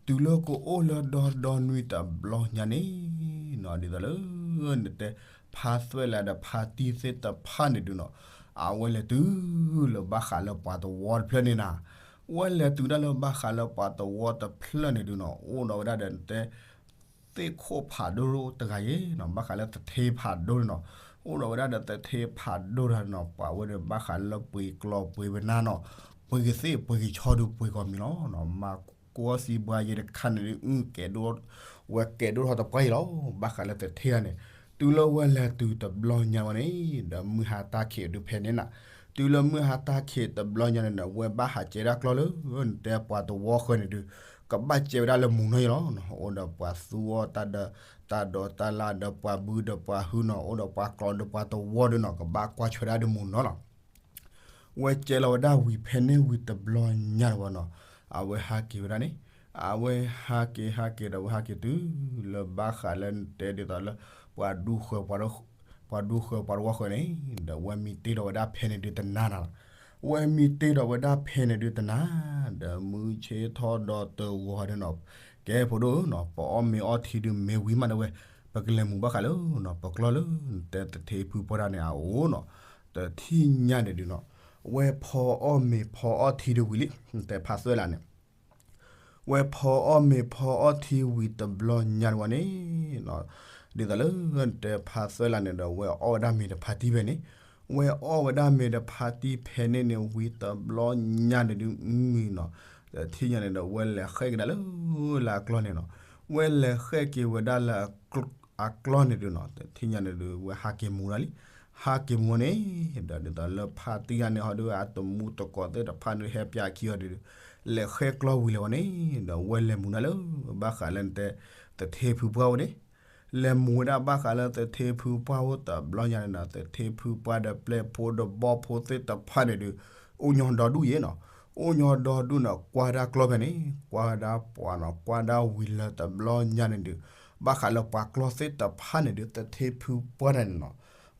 တုၤလၢကအိၣ်လၢဒီဒီနွံတဘျီညါန့ၣ်နီၤ ဒ်သိးလၢ နတဲဖါသွဲၣ်လးဒီးဖါတံၢ်သ့ၣ်တဖၣ်န့ၣ်ဒုးနီၤ, အဝဲလဲၤတုၤလၢဘၣ်ဃးလၢပှၤသဝီတဖျၢၣ်န့ၣ်နၤ, ဝဲလဲၤတုၤဒၣ်လၢဘၣ်ဃးလၢပှၤသဝီတဖျၢၣ်န့ၣ်ဒုးနီၤ အိၣ်ဒီးဝဲဒၣ်ဒီးနတဲ သ့ၣ်ခိၣ်ဖးဒိၣ်တဂၤယဲနီၤ, ဘၣ်ဃးလၢသထ့ဖးဒိၣ်န့ၣ်နီၤ, အိၣ်ဒီးဝဲဒၣ်ဒီးသထ့ဖးဒိၣ်တဂၤန့ၣ်နီၤ, ပှၤဝဲန့ၣ်ဘၣ်ဃးလၢပှ့ၤကျီပှ့ၤဝဲနါနီၤ, ပှ့ၤကသ့ၣ်ပှ့ၤကဆီဒုးပှ့ၤကီၢ်မံၤလီၤ, မၤကိးစံးဘှါယဲတခါန့ၣ်ဒုး အုၣ်ကဲးဒိၣ်, ဝဲကဲးဒိၣ်ထီၣ်တပှၢ်အံၤလီၤ, ဘၣ်ဃးလၢသထ့ဂၤန့ၣ်, တုၤလၢဝဲလဲၤတုၤတဘျီညါဝဲန့ၣ် ဒီးမုၢ်ဟါတၢ်ခံးဒုးဖဲန့ၣ်နၤ, တုၤလၢမုၢ်ဟါတၢ်ခံးတဘျီညါန့ၣ်ဒီး ဝဲဘၣ်ဟးကဲဒၣ်ကျီၢ်လၢ နတဲပှၤသဝီဃၢၤန့ၣ်ဒုး ကဘၣ်ကဲဝဲဒၣ်လၢမုၢ်နီၢ်ယဲလီၤ, အိၣ်ဒီးပှၤသူအီၣ်တၢ်ဒီး တၢ်ဒိးတၢ်လၢ်ဒီးပှၤဘုဒီးပှၤဟုနီၤ, အိၣ်ဒီးပှၤကျီဒီးပှၤသဝီဒုးနီၤ, ကဘၣ်ကွၢ်ထွဲဒၣ်ဒီးမုၢ်နီၢ်လီၤ. ဝဲကဲလီၤဝဲဒၣ်ဝံၤဖဲန့ၣ်ဝံၤတဘျီညါတဝဲနီၤ, အဝဲဟးက့ၤဝဲဒၣ်န့ၣ်, အဝဲဟးက့ၤဟးက့ၤဒီးဝဲဟးက့ၤတုၤလၢဘၣ်ဃးလၢနတဲဒ်သိးလၢ ပှၤဒူဃၢၤ ပှၤဒူဃၢၤပှၤသဝီဃၢၤန့ၣ်, ဒီးဝဲမံတ့ၢ်ဒီးဝဲဒၣ်ဖဲန့ၣ်ဒုးတနၤနီၤ, ဝဲမံတ့ၢ်ဒီးဝဲဒၣ်ဖဲန့ၣ်ဒုးတနၤ, ဒီးမုၢ်ဆ့ၣ်ထီၣ်ဒီးတဂီၤဒုးနီၤ, ကဲဖိဒိၣ်နီၤ, ပအီၣ်မ့ၤအီထံဒုးမ့ၢ်ဝံၤမးတဝဲ, ပကလဲၤမူၤဘၣ်ဃးလၢ ပကျီၢ်လၢ နတဲသထ့ဖုပှၢ်တၢ်န့ၣ်အအိၣ်နီၤ, တထံၣ်ညါန့ၣ်ဒုးနီၤ, ဝဲဖီအီၣ်မ့ၤဖီအီထံဒုးဝံၤလံ, နတဲဖါသွဲၣ်လးန့ၣ် ဝဲဖီအီၣ်မ့ၤဖီအီထံဝံၤတဘျီညါတဝဲန့ၣ်, ဒ်သိးလၢနတဲဖါသွဲၣ်လးန့ၣ်ဒီး ဝဲအီၣ်ဝဲဒၣ်မ့ၤဒီးဖါတံၢ်ဖဲန့ၣ်, ဝဲအီၣ်ဝဲဒၣ်မ့ၤဒီးဖါတံၢ်ဖဲန့ၣ်န့ၣ်ဝံၤတဘျီညါန့ၣ်ဒုးနီၤ, တထံၣ်ညါန့ၣ်ဒီး ဝဲလဲၤဃဲက့ၤဒၣ်လၢ လၢအကျီၢ်န့ၣ်နီၤ, ဝဲလဲၤဃဲက့ၤဝဲဒၣ်လၢ အကျီၢ်န့ၣ်ဒုးနီၤ, တထံၣ်ညါန့ၣ်ဒုး ဝဲဟးက့ၤမူၤဒၣ်လံ, ဟးက့ၤမူၤန့ၣ်, ဒီးဒ်သိးလၢဖါတံၢ်ဂၤန့ၣ်ဟီဒုး အတမူတကိးသ့ၣ်တဖၣ်န့ၣ် ဟဲပၠးခံအီၤဒုး, လဲၤဃဲကျီၢ်ဝံၤလၢၤဝဲန့ၣ်, ဒီးဝဲလဲၤမူၤဒၣ်လၢ ဘၣ်ဃးလၢနတဲ သထ့ဖုပှၢ်အိၣ်န့ၣ်, လဲၤမူၤဝဲဒၣ်ဘၣ်ဃးလၢသထ့ဖုပှၢ်အိၣ်တဘျီညါန့ၣ်ဒီး သထ့ဖုပှၢ်ဒီးပျဲၢ်ဖိဒီးဘီၣ်ဖိသ့ၣ်တဖၣ်န့ၣ်ဒုး အိၣ်ညီဒီဒူၣ်ယဲနီၤ, အိၣ်ညီဒီဒူၣ်န့ၣ် ကွၢ်ဒၣ်ကျီၢ်ဖဲန့ၣ်, ကွၢ်ဒၣ်ပှၤနီၤ, ကွၢ်ဒၣ်ဝံၤလၢတဘျီညါန့ၣ်ဒုး, ဘၣ်ဃးလၢပှၤကျီၢ်သ့ၣ်တဖၣ်န့ၣ်ဒုး သထ့ဖုပှၢ်န့ၣ်နီၤ,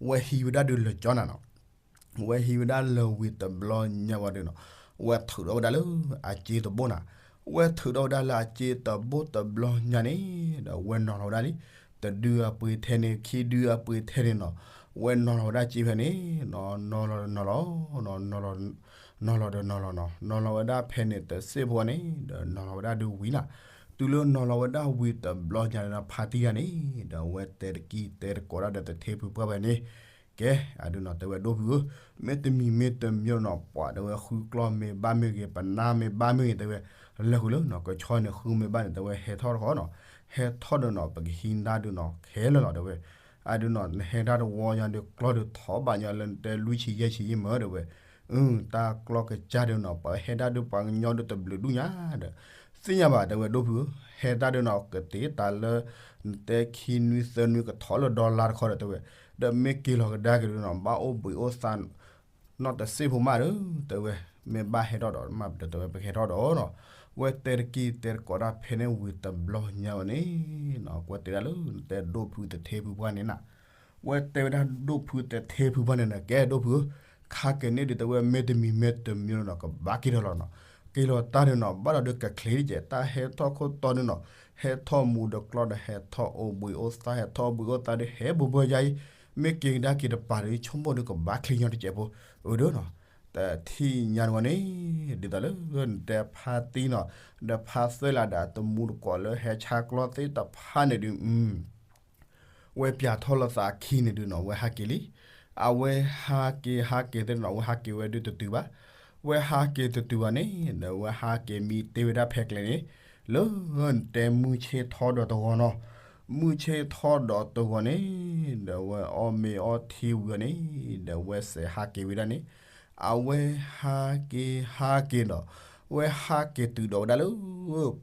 ဝဲဟံးဝဲဒၣ်ဒုးလၢကၠီနၤနီၤ ဝဲဟံးဝဲဒၣ်လၢဝံၤတဘျီညါဝံၤဒုးနီၤ, ဝဲထုးထီၣ်ဝဲဒၣ်လၢအစ့တဘိနၤ, ဝဲထုးထီၣ်ဝဲဒၣ်လၢအစ့တဘိတဘျီညါန့ၣ်, ဒီးဝဲနီၤလီၤဝဲဒၣ်လံ, တဒုအပှ့ၤထဲန့ၣ် ခံဒုအပှ့ၤထဲန့ၣ်နီၤ, ဝဲနီၤလီၤဝဲဒၣ်စ့ဖဲန့ၣ်, နီၤလီၤဒီးနီၤလီၤ, နီၤလီၤဒီးနီၤလီၤနီၤ, နီၤလီၤဝဲဒၣ်ဖဲန့ၣ်တစ့ၢ်ဖိန့ၣ်, ဒီးနီၤလီၤဝဲဒၣ်ဒုးဝံၤနၤ, တုၤလၢနီၤလီၤဝဲဒၣ်ဝံၤတဘျီညါန့ၣ်ဒီး ဖါတံၢ်ဂၤန့ၣ်, ဒီးဝဲတဲတကံၢ်တဲတကိးဒၣ်ဒီးသထ့ဖုပှၢ်ဖဲန့ၣ် ကဲ, အဒုးနီၤ တဲဝဲဒိၣ်ဖုဧၢ, မ့တမံၤမ့တမံၤနီၤ ပှၤတဲဝဲဃုကျီၢ်မ့ၢ်ဘၣ်မ့ၢ်ဂ့ၤ ပနါမ့ၢ်ဘၣ်မ့ၢ်ဂ့ၤ တဲဝဲ, လဲၤဃုာ်လၢနီၤ ကဆီန့ၣ် ဃုမ့ၢ်ဘၣ်န့ၣ် တဲဝဲဟဲထီၣ်တခီနီၤ, ဟဲထီၣ်ဒီးနီၤ ပကဟံးဒၣ်ဒုးနီၤ ခဲလၢာ်လီၤ တဲဝဲ, အဒုးနီၤ နဟဲဒၣ်တဝီညါဒီး ကျီၢ်ဒီးထီၣ်ဘၣ်ညီလၢနတဲ လွံၢ်ဆံယဲၢ်ဆံယဲၢ်မၢ တဲဝဲ, အု တၢ်ကျီၢ်ကစၢ်ဒီးနီၤ ပှၤဟဲဒၣ်ဒုးပှၤကညီဒုးတဘျုးဒူၣ်ညါဒီး သ့ၣ်ညါဘၣ် တဲဝဲဒိၣ်ဖုဧၢ, ဟဲတၢ်ဒုးနီၤ ကတ့တၢ်လၢ နတဲခံနွံသၢနွံကထီၣ်လၢဒီလါတခီဒီး တဲဝဲ, ဒီးမ့ၢ်က့ၤလီၤကဒါက့ၤဒုးနီၤ ဘၣ်အိၣ်ဘှံးအိၣ်သါ နီၢ်တစ့ၢ်ဖိမးဒီး တဲဝဲ, မ့ၢ်ဘၣ်ဟဲထီၣ်ဒီး မ့ၢ်ဒီးတဲဝဲ ပကဟဲထီၣ်ဒီးနီၤ, ဝဲတဲတက့ၢ်တဲတကိးတၢ်ဖဲန့ၣ်ဝံၤတဘျီညါဝဲန့ၣ်နီၤ ကွဲးတဲဒၣ်လၢ နတဲဒိၣ်ဖုသထ့ဖုပှၢ်န့ၣ်နၤ ဝဲတဲဝဲဒၣ်ဒိၣ်ဖုသထ့ဖုပှၢ်န့ၣ်နီၤ ကဲဒိၣ်ဖုဧၢ, ခါက့ၤန့ၣ်ဒုးတဲဝဲ မ့တမံၤမ့တမံၤနီၤ ကဘၣ်က့ၤထီၣ်လီၤနီၤ, က့ၤလီၤတၢ်ဒုးနီၤ ဘၣ်ဒီးဒုးကချ့တကဲး တၢ်ဟဲထီၣ်ခိၣ်တီဒုးနီၤ ဟဲထီၣ်မူဒီးကျီဒီး ဟဲထီၣ်အိၣ်ဘှံးအိၣ်သါ ဟဲထီၣ်အိၣ်ဘှံးအိၣ်သါဒုး ဟဲဘူးဘၢယါအံၤ မ့ၢ်က့ၤကဒါက့ၤတပၤဒုး ဆိကမိၣ်ဒုးကဘၣ်ချ့ညီတကဲးဖိ အၢဒုးနီၤ တထံၣ်ညါတဝဲန့ၣ် ဒ်သိးလၢနတဲဖါတံၢ်နီၤ ဒီးဖါသွဲၣ်လးဒီးတမူတကိးလၢဟဲဆါကျီသ့ၣ်တဖၣ်န့ၣ်ဒုး ဝဲပၠးထီၣ်လၢသးခံန့ၣ်ဒုးနီၤ ဝဲဟးက့ၤလံ. အဝဲဟးက့ၤဟးက့ၤသ့ၣ်နီၤ အဝဲဟးက့ၤဝဲဒုးတတုၤဘၣ်. ဝဲဟးက့ၤတတုၤဘၣ်န့ၣ် ဒီးဝဲဟးက့ၤမံတ့ၢ်ဝဲဒၣ်ဖဲကျဲန့ၣ် လၢနတဲမုၢ်ဆ့ၣ်ထီၣ်ဒီးတဂီၤနီၤ. မုၢ်ဆ့ၣ်ထီၣ်ဒီးတဂီၤန့ၣ် ဒီးဝဲအီၣ်မ့ၤအီထံဝံၤအီၤန့ၣ် ဒီးဝဲစဲးဟးက့ၤဝဲဒၣ်န့ၣ် အဝဲဟးက့ၤဟးက့ၤဒီး ဝဲဟးက့ၤတုၤဒီးဝဲဒၣ်လၢ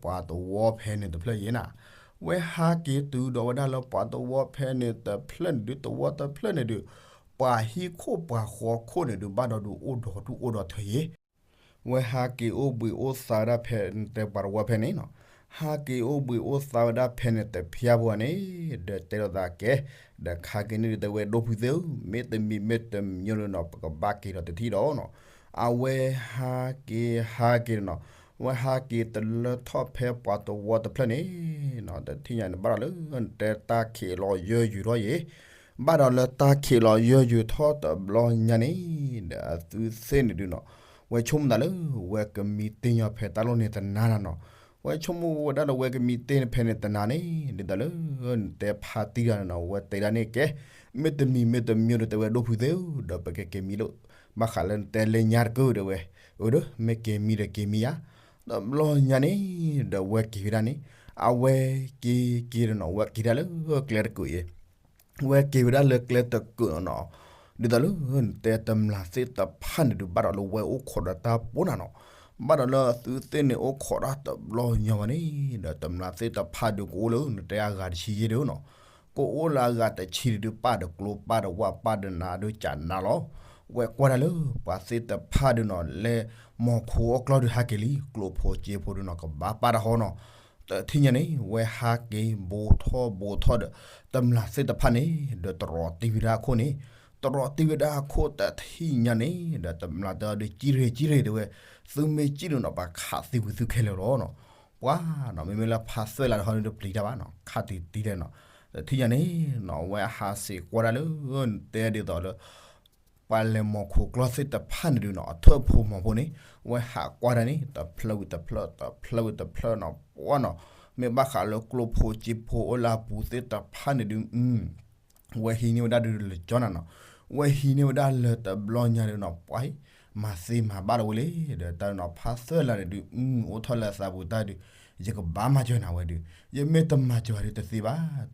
ပှၤတဝီဖဲန့ၣ်တဖျၢၣ်ယဲနီၤ. ဝဲဟးက့ၤတုၤဒီးဝဲဒၣ်လၢပှၤတဝီဖဲန့ၣ်တဖျၢၣ်န့ၣ်ဒုး တဝီတဖျၢၣ်န့ၣ်ဒုး ပှၤဟံၣ်ခိၣ်ပှၤဃီခိၣ်န့ၣ်ဒုး ဘၣ်ဒီးဒုးအိၣ်ဒီးဒုးအိၣ်ဒီးထၢယဲ ဝဲဟးက့ၤအိၣ်ဘှံးအိၣ်သါဝဲဒၣ်ဖဲ တဲပှၤတဝီဖဲန့ၣ်နီၤ. ဟးက့ၤအိၣ်ဘှံးအိၣ်သါဝဲဒၣ်ဖဲန့ၣ်တဖျၢၣ်ဖိန့ၣ် ဒီးတဲလိာ်သးကဲ ဒီးခါက့ၤန့ၣ်ဒုး တဲဝဲဒိၣ်ဖုသ့ၣ်ဧၢ မ့တမံၤမ့တမံၤဒုးနီၤ ပကဘၣ်က့ၤဒီးတထံၣ်ဒီးနီၤ. အဝဲဟးက့ၤဟးက့ၤနီၤ ဝဲဟးက့ၤတလၢထီၣ်ဖဲပှၤတဝီတဖျၢၣ်န့ၣ်နီၤ တထံၣ်ညါန့ၣ် ဘၣ်ဒီးလၢနတဲတၢ်ခံးလီၤယၢယုာ်ထီၣ်ယဲ ဘၣ်ဒီးလၢတၢ်ခံးလီၤယၢယုာ်ထီၣ်တဘျီညါန့ၣ် ဒီးအသုသ့ၣ်န့ၣ်ဒုးနီၤ ဝဲဆိကမိၣ်သးလၢ ဝဲကမံတ့ၢ်ညီဖဲတၢ်လီၢ်န့ၣ်တနၤနီၤ. ဝဲဆိကမိၣ်ဝဲဒၣ်ဒီးဝဲကမံတ့ၢ်ဖဲန့ၣ်တနၤန့ၣ် ဒ်သိးလၢ နတဲဖါတံၢ်တဂၤန့ၣ်နီၤ ဝဲတဲဒၣ်န့ၣ်ကဲ မ့တမံၤမ့တမံၤဒုး တဲဝဲဒိၣ်ဖုသ့ၣ်ဧၢ ဒီးပကက့ၤမံလၢ ဘၣ်ဃးလၢနတဲလၢညါတကုဒီးဝဲ အၢဒီး မ့ၢ်က့ၤမံဒီးက့ၤမံယါ တဘျီညါန့ၣ် ဒီးဝဲက့ၤဝဲဒၣ်န့ၣ် အဝဲက့ၤက့ၤဒီးနီၤ ဝဲက့ၤဒၣ်လၢကျဲတကုာ်အံၤ ဝဲက့ၤဝဲဒၣ်လၢကျဲတကုာ်နီၤနီၤ ဒ်သိးလၢနတဲတမျၢ်သ့ၣ်တဖၣ်န့ၣ်ဒုး ဘၣ်ဒီးလၢဝဲအိၣ်ခိးဒီးတၢ်ပှိၢ်နၤနီၤ ဘၣ်ဒီးလၢအသုသ့ၣ်န့ၣ်အိၣ်ခိးတၢ်တဘျီညါဘၣ်န့ၣ် ဒီးတမျၢ်သ့ၣ်တဖၣ်ဒုးကအိၣ်လၢနတဲအဂၤတဆံယဲၢ်ဒုးနီၤ ကအိၣ်လၢအဂၤတဆံဒုး ပာ်တကျိပာ်တဝၢ်ပာ်တနါဒုးကနါလီၤ ဝဲကွၢ်ဒၣ်လၢပှၤသ့ၣ်တဖၣ်ဒုးနီၤ လဲၤမီၤခိအီၣ်ကျီၢ်ဒုးဟးက့ၤလံ ကျိဖိစ့ဖိဒုးနီၤ ကဘၣ်ပာ်တၢ်ဟီနီၤ တထံၣ်ညါန့ၣ် ဝဲဟးက့ၤဘူးထီၣ်ဘူးထီၣ်ဒီး တမျၢ်သ့ၣ်တဖၣ်န့ၣ် ဒီးတရီတံၢ်ဝဲဒၣ်အခိၣ်န့ၣ် တရီတံၢ်ဝဲဒၣ်အခိၣ်တထံၣ်ညါန့ၣ် ဒီးတမျၢ်တဲအီၤဒုး ကံၣ်ရ့ၣ်ကံၣ်ရ့ၣ်တဲဝဲ သုမ့ၢ်ကံၣ်ဒုးနီၤ ပှၤခးသံကွံာ်သုခဲလၢာ်လီၤနီၤ ပှၤနီၤ မ့မ့ၢ်လၢဖါသွဲၣ်လးတဟီဒုး တပျံၤတၢ်ဘၣ်နီၤ ခးတံၢ်တံၢ်လဲၣ်နီၤ တထံၣ်ညါန့ၣ်နီၤ ဝဲဟးစ့းကွၢ်ဒၣ်လၢ တဲဒ်သိးလၢ ပှၤလဲၤမီၤခိကျီၢ်သ့ၣ်တဖၣ်န့ၣ်ဒုးနီၤ အထၢၣ်ဖိမီၤဖိန့ၣ် ဝဲဟးကွၢ်ဒၣ်န့ၣ် တဖျၢၣ်ဝံၤတဖျၢၣ် တဖျၢၣ်ဝံၤတဖျၢၣ်နီၤ ပှၤနီၤ မ့ၢ်ဘၣ်ဃးလၢကျိဖိစ့ဖိအိၣ်လၢအပူၤသ့ၣ်တဖၣ်န့ၣ်ဒုး ဝဲဟံးန့ၢ်ဝဲဒၣ်ဒုးလၢကၠီနၤနီၤ ဝဲဟံးန့ၢ်ဝဲဒၣ်လၢတဘျီညါဒုးနီၤ ပှၤ မၤသ့မၤဘၣ်လီၤဝဲလံ ဒီးတၢ်နီၤ ဖါသွဲၣ်လးန့ၣ်ဒုး အိၣ်ထီၣ်လၢအသးပူၤတၢ်ဒုး ယကဘၣ်မၤစၢၤနၤဝဲဒုး ယမ့ၢ်တမၤစၢၤဒုးတသ့ဘၣ်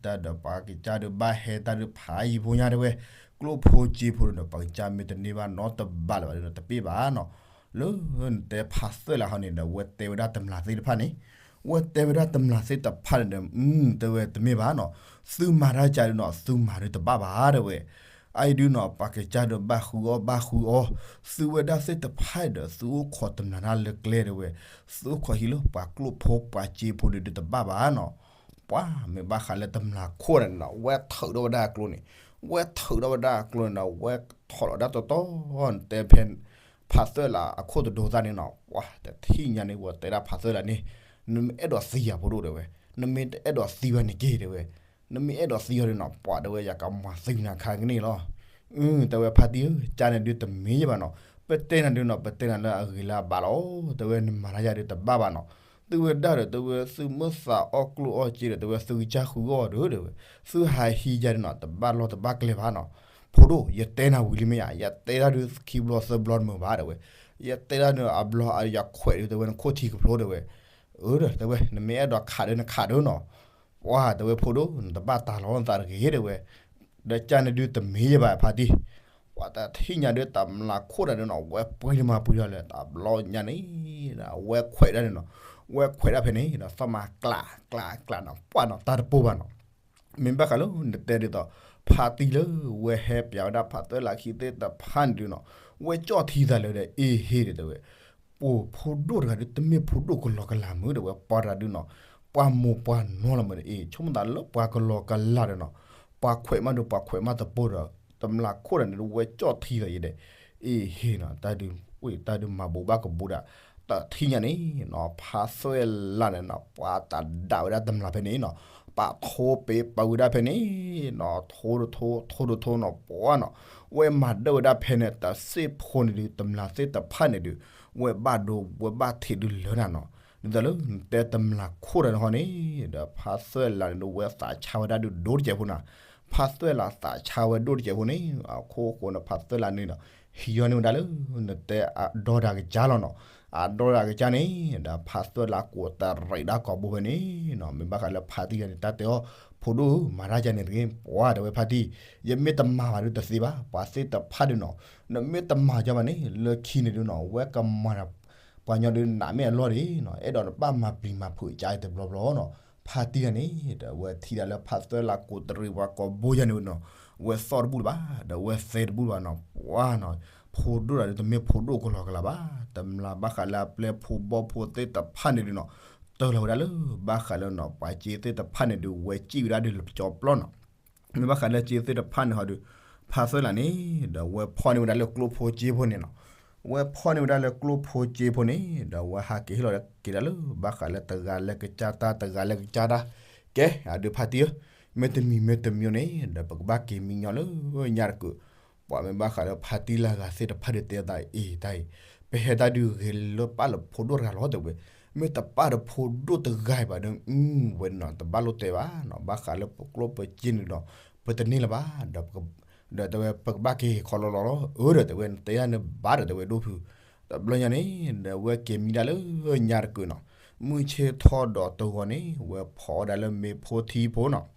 တၢ်ဒီးပှၤကစၢ်ဒုးဘၣ်ဟဲတၢ်ဒုးဖးယံၤဖိညါတဲဝဲ ကျိဖိစ့ဖိဒုးနီၤ ပှၤကစၢ်မ့ၢ်တန့ၢ်ဘၣ်နီတဘျီလၢၤဘၣ်ဒုးနီၤ တပ့ၢ်ဘၣ်နီၤ လၢနတဲဖါသွဲၣ်လးဟီန့ၣ်ဒီး ဝဲတဲဝဲဒၣ်တမျၢ်သ့ၣ်တဖၣ်န့ၣ် ဝဲတဲဝဲဒၣ်တမျၢ်သ့ၣ်တဖၣ်န့ၣ်ဒီး တဲဝဲတမ့ၢ်ဘၣ်နီၤ သုမၤတၢ်ကၢ်ဒုးနီၤ သုမၤဒုးတဘၣ်ဘၣ်တဲဝဲ အအံၤဒုးနီၤ ပှၤကစၢ်ဒုးဘၣ်ဃုအီၣ်ဘၣ်ဃုအီ သုဝဲဒၣ်သ့ၣ်တဖၣ်ဒီး သုအိၣ်ခိးတမျၢ်တၢ်လၢကျဲတဲဝဲ သုအိၣ်ခိးဟံးလၢပှၤကျိဖိပှၤစ့ဖိဒုးတဘၣ်ဘၣ်နီၤ ပှၤမ့ၢ်ဘၣ်ဃးလၢတမျၢ်ခိၣ်န့ၣ်နီၤ ဝဲထုးထီၣ်ဝဲဒၣ်အကျိန့ၣ် ဝဲထုးထီၣ်ဝဲဒၣ်အကျိန့ၣ်ဒီး ဝဲထီၣ်လီၤဒၣ်တီတီ နတဲဖဲ ဖါသွဲၣ်လးအခိၣ်တဒိသၣ်န့ၣ်နီၤ ပှၤတထံၣ်ညါန့ၣ် ဝဲတဲဒၣ်ဖါသွဲၣ်လးန့ၣ် နမ့ၢ်အဲၣ်ဒိးသံယၤဖိဒိၣ်တဲဝဲ နမ့ၢ်တအဲၣ်ဒိးသံဘၣ်န့ၣ်က့ၤတဲဝဲ နမ့ၢ်အဲၣ်ဒိးသံအီၤဒုးနီၤ ပှၤတဲဝဲ ယကမၤသံနၤခါကန့ၣ်လီၤ အၢ တဲဝဲဖါတံၢ်ဧၢ ကၢ်န့ၣ်ဒုးတမ့ၢ်ယဘၣ်နီၤ ပတဲနၤဒုးနီၤ ပတဲနၤလၢအဂ့ၤလၢအဘၣ်လီၤ တဲဝဲ နမၤတၢ်ယၤဒုးတဘၣ်ဘၣ်နီၤ သုဝဲဒၣ်ဒီး တဲဝဲ သုမ့ၢ်သးအီၣ်ကျိၣ်အီၣ်စ့ဒီး တဲဝဲ သုကစၢ်ဃုအီၣ်ဒီး တဲဝဲ သုဟးဟံးယၤဒုးနီၤ တဘၣ်လီၢ်တဘၣ်ကျဲဘၣ်နီၤ ဖိဒိၣ် ယတဲနၤဝံၤလံမ့ၢ်ဧါ ယတဲတၢ်ဒုးခံဘျီသၢဘျီတမုာ်ဘၣ်တဲဝဲ ယတဲတၢ်ဒုးအဘျီယခွဲးဒုး တဲဝဲ နခိၣ်ထံကဖျိတဲဝဲ အၢ တဲဝဲ နမ့ၢ်အဲၣ်ဒိးခးဒီးနခးဒီးနီၤ ပှၤတဲဝဲ ဖိဒိၣ် နတဘၣ်တၢ်လီၤနသးတဂ့ၤတဲဝဲ ဒီးကၢ်န့ၣ်ဒုးတမ့ၢ်ယဘၣ်ဖါတံၢ် ပှၤတထံၣ်ညါဒုးတမျၢ်ခိၣ်တၢ်ဒုးနီၤ ဝဲပှ့ၤတမၤပှ့ၤဒီးလၢတဘျီညါန့ၣ် ဝဲခွဲးဒၣ်န့ၣ်နီၤ ဝဲခွဲးဒၣ်ဖဲန့ၣ်ဒီး သးမၤကျးကျးကျးနီၤ ပှၤနီၤ တၢ်တပိၢ်ဘၣ်နီၤ မ့ၢ်ဘၣ်ဃးလၢနတဲဒ်သိး ဖါတံၢ်လၢဝဲဟဲပၠးဝဲဒၣ်ဖါသွဲၣ်လးခံသ့ၣ်တဖၣ်န့ၣ်ဒုးနီၤ ဝဲကၠီၣ်ထံသးလၢဒီး အ့ဟ့ၣ်ဒီးတဲဝဲ ပှၤဖိဒိၣ်တဂၤဒုး တမ့ၢ်ဖိဒိၣ်ကလီကလၤမုၢ်တဲဝဲ ပှၤတဂၤဒုးနီၤ ပှၤမိၢ်ပှၤနီၢ်လီၤမုၢ်ဒီး အ့ ဆိကမိၣ်သးလၢပှၤကလီကလၤဒီးနီၤ ပှၤခွဲးမးဒုး ပှၤခွဲးမးတပိၢ်ဒီး တမျၢ်ခိၣ်တၢ်န့ၣ်ဒုး ဝဲကၠီၣ်ထံသးယဲဒီး အ့ဟ့ၣ်နီၤ တၢ်ဒုး တၢ်ဒုးမၤဘူးဘၣ်ကဘူးဒၣ် တထံၣ်ညါန့ၣ်နီၤ ဖါသွဲၣ်လးန့ၣ်နီၤ ပှၤတၢ်ဒၣ်ဝဲဒၣ်တမျၢ်ဖဲန့ၣ်နီၤ, ပာ်ထိပ့ၤပာ်ဝံၤဒၣ်ဖဲန့ၣ်နီၤ ထိတထိ ထိတထိနီၤ ပှၤနီၤ, ဝဲမၤဒၢၣ်ဝဲဒၣ်ဖဲန့ၣ် တစ့ၢ်ဖိန့ၣ်ဒုး တမျၢ်သ့ၣ်တဖၣ်န့ၣ်ဒုး ဝဲဘၣ်ဒိဝဲဘၣ်ထံးဒုးလၢနၤနီၤ, ဒ်သိးလၢနတဲတမျၢ်ခိၣ်တၢ်န့ၣ်ဟီန့ၣ် ဒီးဖါသွဲၣ်လးန့ၣ်ဒုး ဝဲသးဆါဝဲဒၣ်ဒုးဒိၣ်တစဲးဖိနီၤ, ဖါသွဲၣ်လးသးဆါဝဲဒိၣ်တစဲးဖိန့ၣ် အခိၣ်ဃိန့ၣ် ဖါသွဲၣ်လးန့ၣ်ဒီး ဟံးယီၤန့ၢ်ဝဲဒၣ်လၢ နတဲအဒီတၢ်ကစၢ်လီၤနီၤ, အဒီတၢ်ကစၢ်န့ၣ် ဒီးဖါသွဲၣ်လးကိးတရံးဒၣ်ကိာ်ဘိဖဲန့ၣ်နီၤ, မ့ၢ်ဘၣ်ဃးလၢဖါတံၢ်ယၤန့ၣ် တၢ်တဲအီၤ ဖိဒိၣ်ဧၢ မၤတၢ်ယၤန့ၣ်တဂ့ၤ ပှၤတဲဝဲဖါတံၢ်, ယမ့ၢ်တမၤဘၣ်ဒုးတသ့ဘၣ် ပှၤသ့ၣ်တဖၣ်ဒုးနီၤ, နမ့ၢ်တမၤယီၤဘၣ်န့ၣ် လၢခံန့ၣ်ဒုးနီၤ ဝဲကမၤ ပှၤညီဒုးနးမ့ၢ်အလီၢ်ဒံးနီၤ, အဲၣ်ဒိးနဘၣ်မၤပျံၤမၤဖုးကါအံၤတဘျီဘျီနီၤ, ဖါတံၢ်ယၤန့ၣ် ဒီးဝဲထံၣ်ဒၣ်လၢဖါသွဲၣ်လးကိးတရံးပှၤကိာ်ဘိယၤန့ၣ်နီၤ, ဝဲသီၣ်တဘူၣ်လၢၤဘၣ် ဒီးဝဲသဲတဘူၣ်လၢၤဘၣ်နီၤ, ပှၤနီၤ, ဖိဒိၣ်တၢ်ဒုးတမ့ၢ်ဖိဒိၣ်ကလီကလးဘၣ်, တမျၢ်ဘၣ်ဃးလၢအပျဲၢ်ဖိဘီဖိသ့ၣ်တဖၣ်န့ၣ်ဒုးနီၤ, တၢၢ်လီၤဝဲဒၣ်လၢ ဘၣ်ဃးလၢနီၤ ပှၤစ့သ့ၣ်တဖၣ်န့ၣ်ဒုး ဝဲစံၣ်ဝဲဒၣ်ဒုးလၢပကၠီပျီနီၤ မ့ၢ်ဘၣ်ဃးလၢစ့သ့ၣ်တဖၣ်န့ၣ်ဟီဒုး ဖါသွဲၣ်လးန့ၣ် ဒီးဝဲဖီၣ်န့ၢ်ဝဲဒၣ်လၢကျိဖိစ့ဖိန့ၣ်နီၤ, ဝဲဖီၣ်န့ၢ်ဝဲဒၣ်လၢကျိဖိစ့ဖိန့ၣ် ဒီးဝဲဟးက့ၤဟ့ၣ်လီၤက့ၤဒၣ်လၢ ဘၣ်ဃးလၢတဂၤလၢကစၢ်တၢ် တဂၤလၢကစၢ်တၢ်, ကဲ အဒုးဖါတံၢ်ဧၢ, မ့တမံၤမ့တမံၤန့ၣ် ဒီးပကဘၣ်က့ၤမံညီလၢညါတကုာ်, ပှၤမ့ၢ်ဘၣ်ဃးလၢဖါတံၢ်လၢအဂၤသ့ၣ်တဖၣ်ဒုးတဲအသးအံၤတၢ်အံၤ, ပဟဲတၢ်ဒုးဂ့ၤလၢပာ်လၢဖိဒိၣ်တဂၤလီၤတဲဝဲ, မ့ၢ်တပာ်ဒီးဖိဒိၣ်တဂၤအံၤဘၣ်ဒီး အဝဲနီၤ တဘၣ်လိၣ်တဲဘၣ်နီၤ, ဘၣ်ဃးလၢပကျိပစ့န့ၣ်ဒီး ပတန့ၢ်လၢၤဘၣ်, ဒီး ဒီးတဲဝဲ ပကဘၣ်က့ၤခီလီၤလီၤလီၤ, အၢ ဒီးတဲဝဲ နတဲယၤန့ၣ်ဘၣ်ဒီးတဲဝဲဒိၣ်ဖုး, တဘျီညါန့ၣ် ဒီးဝဲက့ၤမံဒၣ်လၢညါတကုာ်နီၤ, မုၢ်ဆ့ၣ်ထီၣ်ဒီးတဂီၤန့ၣ် ဝဲဖီအီၣ်ဝဲဒၣ်လၢမ့ၤဖိထံဖိနီၤ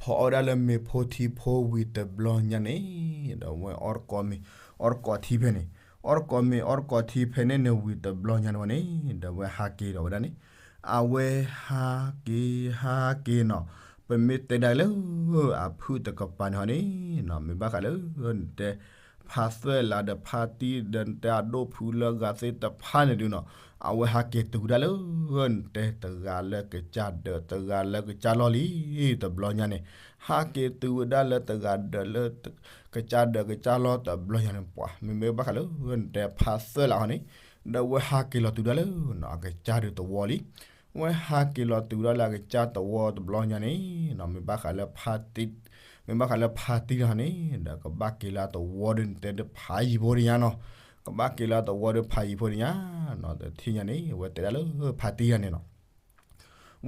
ဖီအီၣ်ဝဲဒၣ်လၢမ့ၤဖိထံဖိဝံၤတဘျီညါန့ၣ်, ဒီးဝဲအီၣ်တကိးမ့ၤ အီၣ်တကိးထံဖဲန့ၣ်, အီၣ်တကိးမ့ၤအီၣ်တကိးထံဖဲန့ၣ်န့ၣ်ဝံၤတဘျီညါန့ၣ်ဝဲန့ၣ်, ဒီးဝဲဟးက့ၤဒီးဝဲဒၣ်န့ၣ်, အဝဲဟးက့ၤဟးက့ၤနီၤ, ပမ့ၢ်တဲဒၣ်လၢ အဖုၣ်တကပၤန့ၣ်ဟီန့ၣ်နီၤ, မ့ၢ်ဘၣ်ဃးလၢ နတဲ ဖါသွဲၣ်လးဒီးဖါတံၢ်ဒီးနတဲအဒိၣ်ဖုးလၢအဂၤသ့ၣ်တဖၣ်န့ၣ်ဒုးနီၤ, အဝဲဟးက့ၤတုၤဝဲဒၣ်လၢ နတဲတဂၤလၢကစၢ်ဒၢး တဂၤလၢကစၢ်လီၢ်လံ, တဘျီညါန့ၣ်, ဟးက့ၤတုၤဝဲဒၣ်လၢတဂၤဒၢးလၢ ကစၢ်ဒၢးကစၢ်လီၢ်တဘျီညါန့ၣ် ပှၤမ့မ့ၢ်ဘၣ်ဃးလၢ နတဲဖါသွဲၣ်လးဟီန့ၣ်, ဒီးဝဲဟးက့ၤလီၤတုၤဒၣ်လၢ အကစၢ်ဒုးသဝီလံ, ဝဲဟးက့ၤလီၤတုၤဒၣ်လၢအကစၢ်သဝီတဘျီညါန့ၣ်နီၤ, မ့ၢ်ဘၣ်ဃးလၢဖါတံၢ် မ့ၢ်ဘၣ်ဃးလၢဖါတံၢ်လီၤန့ၣ်, ဒီးကဘၣ်က့ၤလၢသဝီဒုးနတဲဒုးဖးယံၤဖိဒုးညါနီၤ, ကဘၣ်က့ၤလၢသဝီဒုးဖးယံၤဖိဒုးညါနီၤ, တထံၣ်ညါန့ၣ် ဝဲတဲဒၣ်လၢဖါတံၢ်ယၤန့ၣ်နီၤ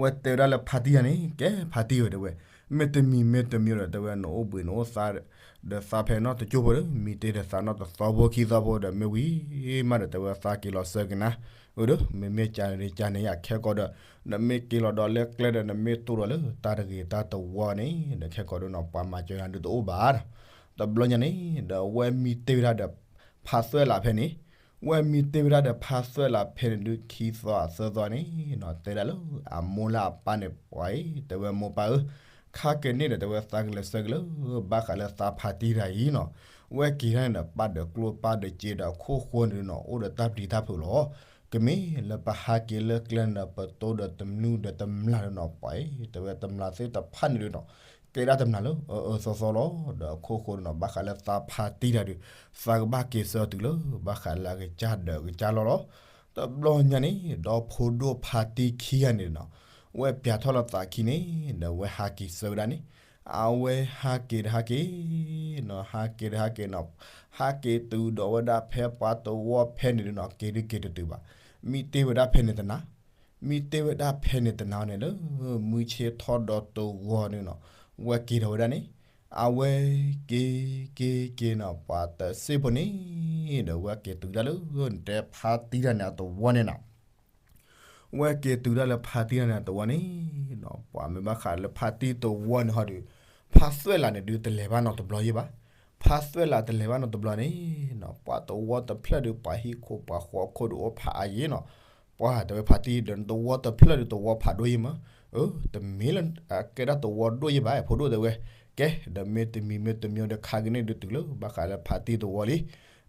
ဝဲတဲဝဲဒၣ်လၢဖါတံၢ်ယၤန့ၣ် ကဲဖါတံၢ်ဝဲတဲဝဲ, မ့တမံၤမ့တမံၤဒီးတဲဝဲ နအိၣ်ဘှံးနအိၣ်သါဒီးသးဖဲနီတကၠိဖိဒီး မံတ့ၢ်ဒီးသးနီတသီဖိခံသီဖိဒီး မ့ၢ်ဝံၤမးဒီးတဲဝဲ သးက့ၤလီၤဆၢက့ၤနၤ, အၢဒီး မ့မ့ၢ်ကန့ၣ်ကန့ၣ်ယၤခဲကီးဒီး နမ့ၢ်က့ၤလီၤဒီးလၢကျဲဒီး နမ့ၢ်တိၢ်ဒီးလၢတၢ်တဂ့ၤတၢ်တဝီန့ၣ် ဒီးခဲကီးဒီးနီၤ ပှၤမၤစၢၤနၤဒုးတအိၣ်ဘၣ်ဒီး တဘျီညါန့ၣ် ဒီးဝဲမံတ့ၢ်ဝဲဒၣ်ဒီး ဖါသွဲၣ်လးဖဲန့ၣ်, ဝဲမံတ့ၢ်ဝဲဒၣ်ဒီးဖါသွဲၣ်လးဖဲန့ၣ်ဒုး ခံသီသၢသီန့ၣ်နီၤ တဲဒၣ်လၢ အမိၢ်လၢအပၢ်န့ၣ် ပှၤအံၤ တဲဝဲမိၢ်ပၢ်ဧၢ, ခါက့ၤန့ၣ်ဒီးတဲဝဲသးကလဲၤဆၢက့ၤလၢ ဘၣ်ဃးလၢသးဖါတံၢ်တဂၤအံၤနီၤ, ဝဲက့ၤတၢ်န့ၣ်ဒီး ပာ်ဒီးကျိပာ်ဒီးစ့ဒီးအခိၣ်ဃိန့ၣ်နီၤ အိၣ်ဒီးတၢ်ပျံၤတၢ်ဖုးလီၤ. ကမ့ၢ်လၢပဟးက့ၤလၢကျဲန့ၣ်ဒီး ပတိၢ်ဒီးတနူဒီးတမျၢ်ဒီးနီၤ ပှၤအံၤ တဲဝဲတမျၢ်သ့ၣ်တဖၣ်န့ၣ်ဒုးနီၤ ကဲဒၣ်တမျၢ်လၢအအၢသီသီလီၤ. ဒီးအခိၣ်ဃိန့ၣ်နီၤ ဘၣ်ဃးလၢသးဖါတံၢ်တဂၤဒီး သးကဘၣ်က့ၤဆၢတုၤလၢ ဘၣ်ဃးလၢအကစၢ်ဒၢးအကစၢ်လီၢ်လီၤ. တဘျီညါန့ၣ် ဒီဖိဒိၣ်ဖါတံၢ်ခံဂၤန့ၣ်နီၤ ဝဲပၠးထီၣ်လီၤသးခံန့ၣ် ဒီးဝဲဟးက့ၤဆၢဝဲဒၣ်န့ၣ် အဝဲဟးက့ၤတဟးက့ၤနီၤ ဟးက့ၤတဟးက့ၤနီၤ ဟးက့ၤတုၤဒီးဝဲဒၣ်ဖဲပှၤသဝီဖဲန့ၣ်ဒုးနီၤ က့ၤဒုးက့ၤတတုၤဘၣ်. မံတ့ၢ်ဝဲဒၣ်ဖဲန့ၣ်တနၤ မံတ့ၢ်ဝဲဒၣ်ဖဲန့ၣ်တနၤန့ၣ်လၢ မုၢ်ဆ့ၣ်ထီၣ်ဒီးတဂီၤန့ၣ်နီၤ ဝဲက့ၤထီၣ်ဝဲဒၣ်န့ၣ် အဝဲက့ၤ က့ၤ က့ၤနီၤ ပှၤတစ့ၢ်ဖိန့ၣ် ဒီးဝဲက့ၤတုၤဒၣ်လၢ နတဲဖါတံၢ်တဂၤန့ၣ်အသဝီန့ၣ်နီၤ ဝဲက့ၤတုၤဒၣ်လၢဖါတံၢ်တဂၤန့ၣ်အသဝီန့ၣ် ပှၤမ့ၢ်ဘၣ်ဃးလၢဖါတံၢ်သဝီန့ၣ်ဟီဒီး ဖါသွဲၣ်လးန့ၣ်ဒုးတလဲၤဘၣ်နီတဘျီယဲဘၣ်. ဖါသွဲၣ်လးတလဲၤဘၣ်နီတဘျီန့ၣ် ပှၤသဝီတဖျၢၣ်ဒီး ပှၤဟံၣ်ခိၣ်ပှၤဃီခိၣ်ဒီးအိၣ်ဖးအါယဲနီၤ ပှၤတဲဝဲဖါတံၢ်ဒီး နသဝီတဖျၢၣ်ဒီးသဝီဖးဒိၣ်ယဲမး, အၢ တမ့ၢ်လၢ ကဲဒၣ်သဝီဒိၣ်ယဲဘၣ် ဖိဒိၣ်တဲဝဲ, ကဲ ဒီးမ့တမံၤမ့တမံၤဒီးခါက့ၤန့ၣ်ဒုးတုၤလၢ ဘၣ်ဃးလၢဖါတံၢ်သဝီလံ.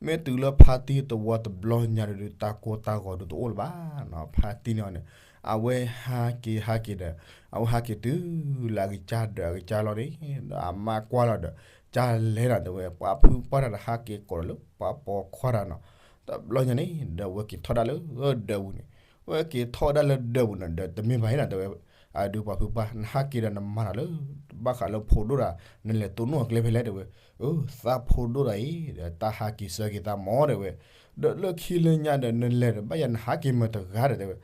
မ့ၢ်တုၤလၢဖါတံၢ်သဝီတဘျီညါဒီး တၢ်ကိၢ်တၢ်ဂီၤဒုးတအိၣ်လၢၤဘၣ်နီၤ ဖါတံၢ်န့ၣ်န့ၣ် အဝဲဟးက့ၤဟးက့ၤဒီး အဝဲဟးက့ၤတုၤလၢအကစၢ်ဒၢးအကစၢ်လီၢ်န့ၣ် ဒီးအမါကွၢ်လီၤဒီး ကလဲၤနီၤတဲဝဲ ပှၤဖုပှၢ်တၢ်တဟးက့ၤကိးဒီးလၢ ပှၤပိာ်ခွါတၢ်နီၤ တဘျီညါန့ၣ် ဒီးဝဲက့ၤထီၣ်ဒၣ်လၢဒၢးပူၤန့ၣ်, ဝဲက့ၤထီၣ်ဝဲဒၣ်လၢဒၢးပူၤန့ၣ် ဒီးတမ့ၢ်ဘၣ်ဟ့ၣ်နၤတဲဝဲ, အဒုးပှၤဖုပှၢ် နဟးက့ၤဒီးနမၤတၢ်လၢ ဘၣ်ဃးလၢဖိဒိၣ်တၢ် နလဲၤတိၢ်နီၣ်အကျဲဖဲလဲၣ်တဲဝဲ, အၢ သးဖိဒိၣ်တၢ်အံၤ ဒီးတၢ်ဟးက့ၤဆၢက့ၤသးမၢ်တဲဝဲ, ဒီးလၢခံလၢညါဒီးနလဲၤဒီးဘၣ်ယၤနဟးက့ၤမၤတဂၤဒီးတဲဝဲ,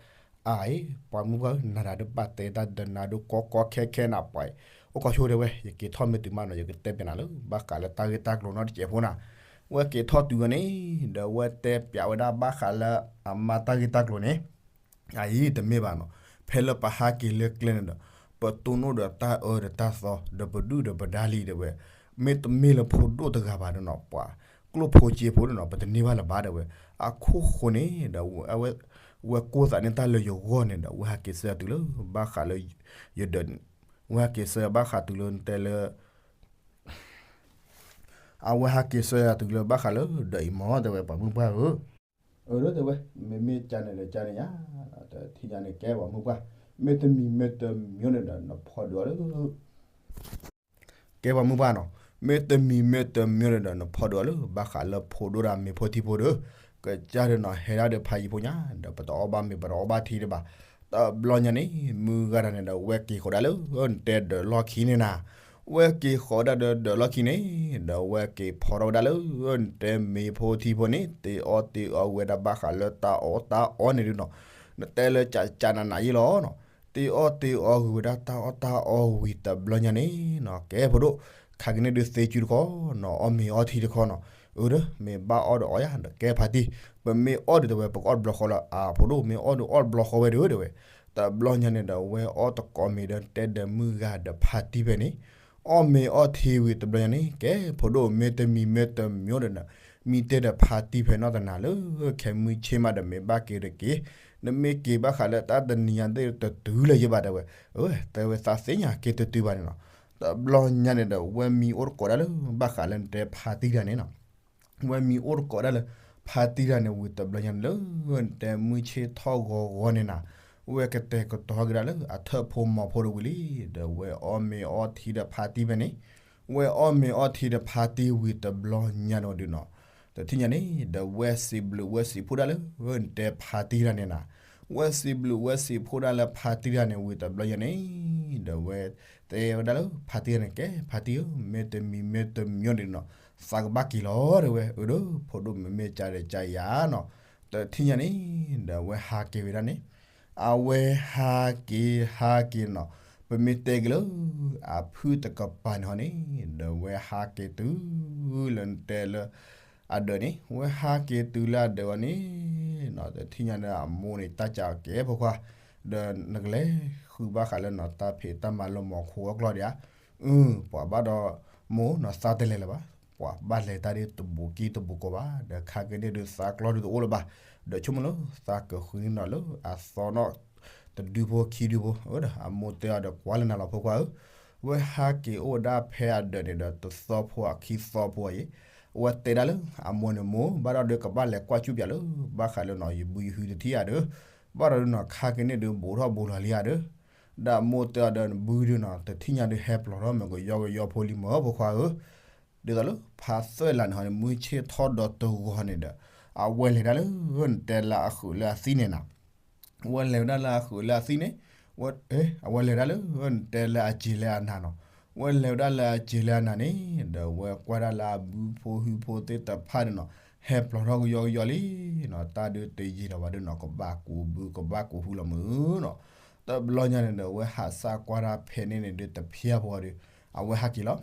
အၢ ပှၤမုၢ်ပှၢ်ဧၢ နၤတၢ်ဒုးပာ်တဲတၢ်ဒီးနၤဒုးကီကီခဲခဲနၤပှၤ, အိၣ်ခီဆိတဲဝဲ ယက့ၤထီၣ်မ့ၢ်တုၤမးနီၤ ယကတဲပၠးနၤလၢ ဘၣ်ဃးလၢတၢ်ဂ့ၢ်တၢ်ကျိၤနီတစဲးဖိနၤ, ဝဲက့ၤထီၣ်တုၤဝဲန့ၣ် ဒီးဝဲတဲပၠးဝဲဒၣ်ဘၣ်ဃးလၢ အမါတၢ်ဂ့ၢ်တၢ်ကျိၤန့ၣ် အအံၤတမ့ၢ်ဘၣ်နီၤ, ဖဲလၢပဟးက့ၤလၢကျဲန့ၣ်ဒီး ပတိၢ်နီၣ်ဒီးတၢ်အၢဒီးတၢ်သီ ဒီးပဒုၣ်ဒီးပဒါလံတဲဝဲ, မ့တမ့ၢ်လၢဖိဒိၣ်တဂၤဘၣ်ဒီးနီၤ ပှၤကျိၣ်ဖိစ့ဖိဒီးနီၤ ပတန့ၢ်ဘၣ်လၢၤဘၣ်တဲဝဲ, အခိၣ်ဃိန့ၣ်ဒီး ဝဲကိၢ်သးန့ၢ်တၢ်လၢယဂီၢ်န့ၣ်ဒီး ဝဲဟးက့ၤဆၢယၤတုၤလၢ ဘၣ်ဃးလၢ ယဒၢးန့ၣ်, ဝဲဟးက့ၤဆၢယၤဘၣ်ဃးတုၤလၢတဲလၢ အဝဲဟးက့ၤဆၢယၤတုၤလၢဘၣ်ဃးလၢဒၢးအံၤမၢ်တဲဝဲ ပှၤမုၢ်ပှၢ်ဧၢ, အၢ တဲဝဲ, မ့မ့ၢ်ကန့ၣ်ဒီးကန့ၣ်ယါ, တထံၣ်ညါန့ၣ်ကဲပှၤမုၢ်ပှၢ်, မ့တမံၤမ့တမံၤန့ၣ်ဒီးနဖီဒုးအီၤလၢ ကဲပှၤမုၢ်ပှၢ်နီၤ, မ့တမံၤမ့တမံၤန့ၣ်ဒီးနဖီဒုးအီၤလၢ ဘၣ်ဃးလၢဖိဒိၣ်တၢ်မ့ၤဖိထံဖိဒီး, ကစၢ်ဒီးနီၤ ဟဲဒၣ်ဒီးဖးယံၤဖိညါ ဒီးပတအီၣ်ဘၣ်မ့ၤ ပတအီၣ်ဘၣ်ထံဒံးဘၣ်, တဘျီညါန့ၣ် မုၢ်ဂၤတၢ်န့ၣ်ဒီး ဝဲက့ၤဃီၤဒၣ်လၢ နတဲဒၢးလီၢ်ခံန့ၣ်နၤ, ဝဲက့ၤဃီၤဒၣ်ဒီးဒၢးလီၢ်ခံန့ၣ် ဒီးဝဲက့ၤဖီထီၣ်ဝဲဒၣ်လၢ နတဲမ့ၤဖိထံဖိန့ၣ် တ့အီၣ်တ့အီဂ့ၤဝဲဒၣ်ဘၣ်ဃးလၢတၢ်အီၣ်တၢ်အီန့ၣ်ဒုးနီၤ, နတဲလၢကကနးနးယ့ၢ်လီၤနီၤ, တ့အီၣ်တ့အီဂ့ၤဝဲဒၣ်တၢ်အီၣ်တၢ်အီဝံၤတဘျီညါန့ၣ်နီၤ ကဲဖိဒိၣ်, ခါကန့ၣ်ဒုးသ့စုတခီနီၤ အီၣ်မ့ၤအီထံတခီနီၤ, အၢ ဒီးမ့ၢ်ဘၣ်အီၣ်ဒီးအီၣ်ယါ ဒီးကဲဖးတံၢ်, ပမ့ၢ်အီၣ်ဒုးတဲဝဲ ပကအီၣ်တဘျီဃီလီၤ အဖိဒိၣ် မ့ၢ်အီၣ်ဒုးအီၣ်တဘျီဃီဝဲဒုးတဲဝဲ, တဘျီညါန့ၣ်ဒီး ဝဲအီၣ်တကိးမ့ၤဒီးတဲဒီးမုၢ်ဂၤဒီးဖးတံၢ်ဖဲန့ၣ်, အီၣ်မ့ၤအီထံဝံၤတဘျီညါန့ၣ် ကဲဖိဒိၣ် မ့တမံၤမ့တမံၤဒီး မံတဲဒီးဖးတံၢ်ဖဲနီတနၤလၢ ခဲမုၢ်ဆ့ၣ်မးဒီးမ့ၢ်ဘၣ်က့ၤတက့ၢ်, နမ့ၢ်က့ၤဘၣ်ဃးလၢတၢ်တနံၤညါသ့ၣ်တတုၤလၢၤယဘၣ်တဲဝဲ, အၢ တဲဝဲသးသ့ၣ်ညါက့ၤတတုၤဘၣ်န့ၣ်နီၤ, တဘျီညါန့ၣ်ဒီး ဝဲမံအိၣ်တကိးဒၣ်လၢ ဘၣ်ဃးလၢနတဲဖးတံၢ်တၢ်န့ၣ်နီၤ ဝဲမံအိၣ်တကိးဒၣ်လၢ ဖးတံၢ်တၢ်န့ၣ်ဝံၤတဘျီညါန့ၣ်လၢ နတဲမုၢ်ဆ့ၣ်ထီၣ်ဂီၤဂီၤန့ၣ်နၤ, ဝဲကတဲာ်ကတီၤက့ၤဒၣ်လၢအထၢၣ်ဖိမီၤဖိတဝံၤလံ, ဒီးဝဲအီၣ်မ့ၤအီထံဒီးဖးတံၢ်ဖဲန့ၣ်, ဝဲအီၣ်မ့ၤအီထံဒီးဖးတံၢ်ဝံၤတဘျီညါန့ၣ်ဒုးနီၤ, တထံၣ်ညါန့ၣ် ဒီးဝဲစံးဘျုးဝဲစံးဖှိၣ်ဒၣ်လၢ နတဲဖးတံၢ်တၢ်န့ၣ်နၤ, ဝဲစံးဘျုးဝဲစံးဖှိၣ်ဒၣ်လၢဖးတံၢ်တၢ်န့ၣ်ဝံၤတဘျီညါန့ၣ်, ဒီးဝဲတဲဝဲဒၣ်လၢဖးတံၢ်တၢ်န့ၣ် ကဲဖးတံၢ်ဧၢ မ့တမံၤမ့တမံၤန့ၣ်နီၤ, သးကဘၣ်က့ၤလီၤတဲဝဲ, အၢ ဒီးဖိဒိၣ် မ့မ့ၢ်ကန့ၣ်ဒီးကယၤနီၤ, တထံၣ်ညါန့ၣ် ဒီးဝဲဟးက့ၤဝဲဒၣ်န့ၣ်, အဝဲဟးက့ၤဟးက့ၤနီၤ, ပမ့ၢ်တဲက့ၤလၢ အဖုၣ်တကပၤန့ၣ်ဟီန့ၣ်, ဒီးဝဲဟးက့ၤတုၤလၢနတဲလၢ အဒၢးန့ၣ် ဝဲဟးက့ၤတုၤလၢအဒၢးအီၤန့ၣ်နီၤ, တထံၣ်ညါန့ၣ် အမိၢ်န့ၣ် တၢ်ကးကဲဖိခွါ, ဒီးနကလဲၤဃုဘၣ်ဃးလၢနီၤ တၢ်ဖံးတၢ်မၤလၢမီၤခိအကျီၢ်ဒံးဧါ, အု ပှၤဘၣ်ဒီး မိၢ်နီၤ သးတလဲၤလၢၤဘၣ်, ပှၤဘၣ်လဲၤတၢ်ဒ်တဘူးကံတဘူးကီဘၣ်, ဒီးခါက့ၤန့ၣ်ဒုးသးကျီၢ်ဒုးတအိၣ်လၢၤဘၣ်, ဒီးဆိကမိၣ်လၢသးကဃုနီၤလၢအသီနီၣ် တဒုဖိခံဒုဖိ, အၢ ဒီးအမိၢ်တဲအီၤဒီး ကွၢ်လၢနၤလီၤဖိခွါဧၢ, ဝဲဟးက့ၤအိၣ်ဝဲဒၣ်ဖဲအဒၢးန့ၣ်ဒီး တသီဖိအခံသီဖိအံၤ, ဝဲတဲဒၣ်လၢ အမိၢ်န့ၣ်မိၢ် ဘၣ်ဒီးဒုးကဘၣ်လဲၤကွၢ်ကူၣ်ပၠးလၢ ဘၣ်ဃးလၢနီၤ ယဘုယဟုတထံၣ်ဧါဒီး, ဘၣ်ဒီးဒုးနီၤ ခါက့ၤန့ၣ်ဒုးဘူးထီၣ်ဘူးလီၤလံဧါဒီး, ဒီးအမိၢ်တဲအီၤဒီး နဘုဒုးနီၤ တထံၣ်ညါဒုးဟဲပျီၢ်ထီၣ်မ့ၢ်ကယီကယီဖိလံမ့ၢ် ဖိခွါဧၢ, ဒ်သိးလၢဖးသွဲၣ်လးန့ၣ်ဟီန့ၣ် မုၢ်ဆ့ၣ်ထီၣ်ဒီးတဂီၤန့ၣ်ဒီး, အဝဲလဲၤဒၣ်လၢ နတဲလၢအဃုာ်လၢအသံန့ၣ်နၤ ဝဲလဲၤဝဲဒၣ်လၢအဃုာ်လၢအသံန့ၣ်, ဝဲ အဝဲလဲၤဒၣ်လၢ နတဲလၢအစ့ၤလၢအနၤနီၤ, ဝဲလဲၤဝဲဒၣ်လၢအစ့ၤလၢအနၤန့ၣ်, ဒီးဝဲကွၢ်ဒၣ်လၢအဘုဖိဟုဖိသ့ၣ်တဖၣ်န့ၣ်နီၤ, ဟဲပျီၢ်ထီၣ်ကယီကယီလံနီၤ, တၢ်ဒုးတယံာ်လီၤဘၣ်ဒုးနီၤ ကဘၣ်ကူးဘုကဘၣ်ကူးဟုလီၤမုၢ်နီၤ, တဘျီညါန့ၣ်ဒီး ဝဲဟးစၢ်ကွၢ်တၢ်ဖဲန့ၣ်န့ၣ်ဒုးတဖျၢၣ်ဖိဒီး, အဝဲဟးက့ၤလီၤ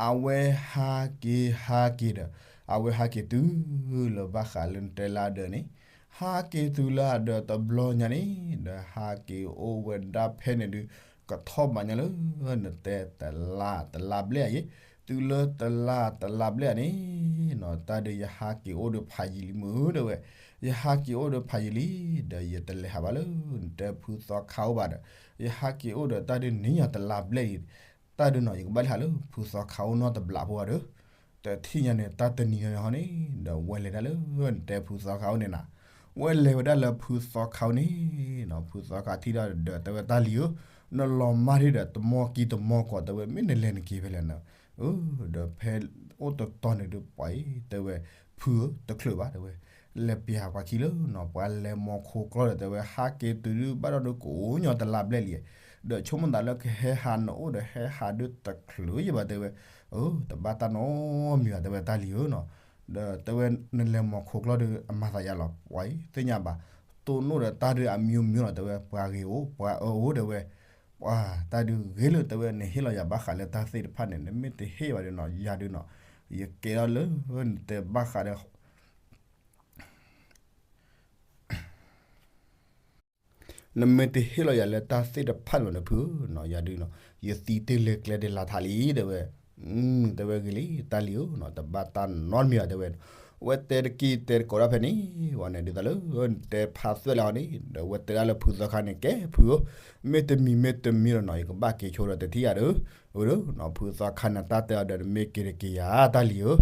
အဝဲဟးက့ၤဟးက့ၤဒီး, အဝဲဟးက့ၤတုၤလၢဘၣ်ဃးလၢနတဲလၢအဒၢးန့ၣ်, ဟးက့ၤတုၤလၢအဒၢးတဘျီညါန့ၣ်, ဒီးဟးက့ၤအိၣ်ဝဲဒၣ်ဖဲန့ၣ်ဒုး, ကထီၣ်ဘးညါလၢနတဲတလါတလါဘျဲၣ်အံၤ, တုၤလၢတလါတလါဘျဲၣ်အံၤန့ၣ်နီၤ, တၢ်ဒုးယဟးက့ၤအိၣ်ဒီးဖးယံၤလံမုၢ်တဲဝဲ, ယဟးက့ၤအိၣ်ဒီးဖးယံၤလံ, ဒီးယတလဲၤဟးဘၣ်လၢနတဲဖုသီခါအိၣ်ဘၣ်ဒီး, ယဟးက့ၤအိၣ်ဒီးတၢ်ဒုးနံၤယီၤတလါဘျဲၣ်အံၤ တၢ်ဒုးနီၤ ယကဘၣ်လဲၤဟးလၢဖုသီခါအိၣ်နီတဘျီဖိအဒီး, တထံၣ်ညါန့ၣ် တၢ်တနံၤညါဟီန့ၣ်, ဒီးဝဲလဲၤဒၣ်လၢနတဲဖုသီခါအိၣ်န့ၣ်နၤ, ဝဲလဲၤဝဲဒၣ်လၢဖုသီခါအိၣ်န့ၣ်နီၤ, ဖုသီခါထံၣ်ဒီးဒီးတဲဝဲတၢ်လံၤဧၢ, နလီၤမၢ်ထံၣ်ဒီးတမီၢ်ကံတမီၢ်ကီး တဲဝဲမ့ၢ်နလဲၤနက့ၤဖဲလဲၣ်နီၤ, ဒီးဖဲအိၣ်တတီၤန့ၣ်ဒုးပှၤအံၤ တဲဝဲ, ဖုဧၢ တချုးဘၣ်တဲဝဲ, လဲၤပျၢ်ပှၤခံလၢနီၤ ပှၤလဲၤမီၤခိၣ်ကျီဒီးတဲဝဲ ဟးက့ၤတုၤဒုးဘၣ်ဒီးဒုးကိးညီတလါဘျဲၣ်လံ, ဒီးဆိကမိၣ်သးလၢကဟဲဟးနအိၣ်ဒီးဟဲဟးဒုးတချုးယဘၣ်တဲဝဲ, အၢ တဘၣ်တၢ်နီတမံၤဘၣ်တဲဝဲတၢ်လံဧၢနီၤ, ဒီးတဲဝဲနလဲၤမီၤခိၣ်ကျီဒီးအမၤသးယါလီၤ ပှၤအံၤသ့ၣ်ညါဘၣ်, တိၢ်နီၣ်ဒီးတၢ်ဒုးအမံၤမံၤလီၤတဲဝဲ ပှၤဂ့ၤအိၣ် ပှၤအၢအိၣ်တဲဝဲ, ပှၤတၢ်ဒုးဂ့ၤလၢတဲဝဲ နဟ့ၣ်လီၤယၤဘၣ်ဃးလၢတၢ်သ့ၣ်တဖၣ်န့ၣ် နမ့ၢ်တဟ့ၣ်ဘၣ်ဒီးနီၤ ယၤဒုးနီၤ, ယကဲထီၣ်လၢနတဲဘၣ်ဃးဒီး နမ့ၢ်တဟ့ၣ်လီၤယၤလၢတၢ်သ့ၣ်တဖၣ်န့ၣ် နဖုဧၢနီၤ ယၤဒုးနီၤ ယသံတ့ၢ်လၢကျဲဒ်လါထးလံတဲဝဲ, တဲဝဲဂ့ၤလံ တၢ်လံဧၢနီၤ တဘၣ်တၢ်နီတမံၤဘၣ်တဲဝဲ, ဝဲတဲတက့ၢ်တဲတကိးဒၣ်ဖဲန့ၣ်, ဝဲန့ၣ်ဒ်သိးလၢနတဲဖးသွဲၣ်လၢအီၤန့ၣ် ဒီးဝဲတဲဒၣ်လၢဖုသီခါန့ၣ် ကဲဖုဧၢ, မ့တမံၤမ့တမံၤလီၤနီၤ ယကဘၣ်က့ၤဆိဒီးတထံၣ်ယၤဒီး, ဝဲဒီးနီၤ ဖုသီခါန့ၣ်တၢ်တဲအီၤဒီး နမ့ၢ်က့ၤတက့ၤယၤတၢ်လံဧၢ,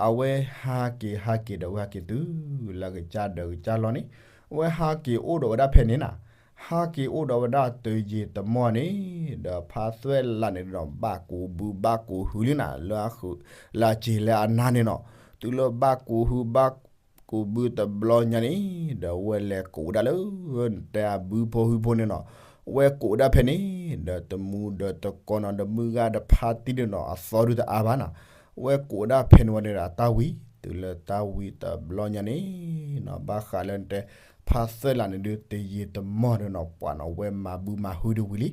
အဝဲဟးက့ၤဟးက့ၤဒီးဝဲဟးက့ၤတုၤ လၢကစၢ်ဒီးကစၢ်လီၢ်န့ၣ်, ဝဲဟးက့ၤအိၣ်ဒီးဝဲဒၣ်ဖဲန့ၣ်နၤ, ဟးက့ၤအိၣ်ဒီးဝဲဒၣ်တယံာ်တမီၢ်န့ၣ်, ဒီးဖးသွဲၣ်လးန့ၣ်ဒီး ဘၣ်ကူးဘုဘၣ်ကူးဟုလံနၤ လၢအဃုာ် လၢအစ့ၤလၢအနါန့ၣ်နီၤ, တုၤလၢဘၣ်ကူးဟုဘၣ်ကူးဘုတဘျီညါန့ၣ်, ဒီးဝဲလဲၤကူးဝဲဒၣ်လၢ နတဲအဘုဖိဟုဖိန့ၣ်နီၤ, ဝဲကူးဝဲဒၣ်ဖဲန့ၣ်, ဒီးတမူဒီးတကိးနီၤ ဒီးမုၢ်ဂၤဒီးဖါတံၢ်န့ၣ်နီၤ အသီဒုးတအါဘၣ်နၤ, ဝဲကူးဝဲဒၣ်ဖဲန့ၣ်ဝဲန့ၣ်ဒီးအတၢ်ဝံၤ, တုၤလၢတၢ်ဝံၤတဘျီညါန့ၣ်နီၤ ဘၣ်ဃးလၢနတဲ ဖးသွဲၣ်လးန့ၣ်ဒုးတယံာ်တမီၢ်ဒီးနီၤ ပှၤနီၤ ဝဲမၤဘုမၤဟုဒုးဝံၤလံ,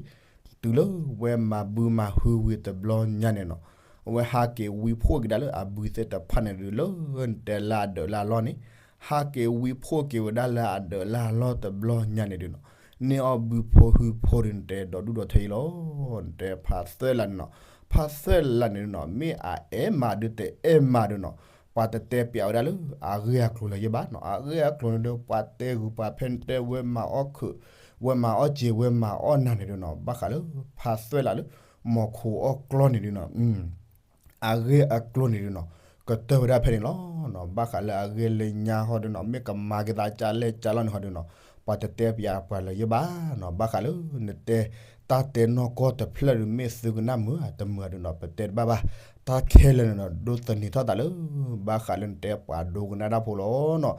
တုၤလၢဝဲမၤဘုမၤဟုဝံၤတဘျီညါန့ၣ်နီၤ, အဝဲဟးက့ၤဝံဖှိၣ်က့ၤဒၣ်လၢအဘုသ့ၣ်တဖၣ်န့ၣ်ဒုးလၢ နတဲလၢအဒၢးလၢအလီၢ်န့ၣ်, ဟးက့ၤဝံဖှိၣ်က့ၤဝဲဒၣ်လၢအဒၢးလၢအလီၢ်တဘျီညါန့ၣ်ဒုးနီၤ, န့ၢ်အီၣ်ဘုဖိဟုဖိဒုးနတဲဒီဒူၣ်ဒီထၢအံၤလီၤ, နတဲဖးသွဲၣ်လးန့ၣ်နီၤ, ဖးသွဲၣ်လးန့ၣ်ဒုးနီၤ မ့ၢ်အအဲၣ်မးဒုးတအဲၣ်မးဒုးနီၤ, ပှၤတတဲပျးဝဲဒၣ်လၢ အဂ့ၢ်အကျိၤလၢၤယဘၣ်နီၤ, အဂ့ၢ်အကျိၤန့ၣ်ဒုး ပှၤတဲဂုၤပှၤဖဲန့ၣ်တဲဝဲမၤအီၣ်ခုး, ဝဲမၤအီၣ်စ့ၤ ဝဲမၤအီၣ်နၤန့ၣ်ဒုးနီၤ ဘၣ်ဃးလၢ ဖးသွဲၣ်လးလၢ မီၤခိၣ်အီၣ်ကျီန့ၣ်ဒုးနီၤ အဂ့ၢ်အကျိၤန့ၣ်ဒုးနီၤ ကတၢၢ်ဝဲဒၣ်ဖဲန့ၣ်လီၤနီၤ, ဘၣ်ဃးလၢအဂ့ၢ်လၢညါဟီဒုးနီၤ မ့ၢ်ကမၤက့ၤသးကၢ်လဲၢ်ကၢ်လီၢ်န့ၣ်ဟီဒုးနီၤ, ပှၤတတဲပျးပှၤလၢၤယဘၣ်နီၤ, ဘၣ်ဃးလၢနတဲ တၢ်တဲနီၢ်ကီၢ်တဖျၢၣ်ဒုး မ့ၢ်သုကနၣ်မုာ်ဧါ တမုာ်ဧါဒုးနီၤ ပတဲတဘၣ်ဘၣ်, တၢ်ခဲလၢာ်န့ၣ်နီၤ ဒိးသန့ၤထီၣ်သးလၢ ဘၣ်ဃးလၢနတဲပှၤဒိကနၣ်တၢ်ဖိလီၤနီၤ,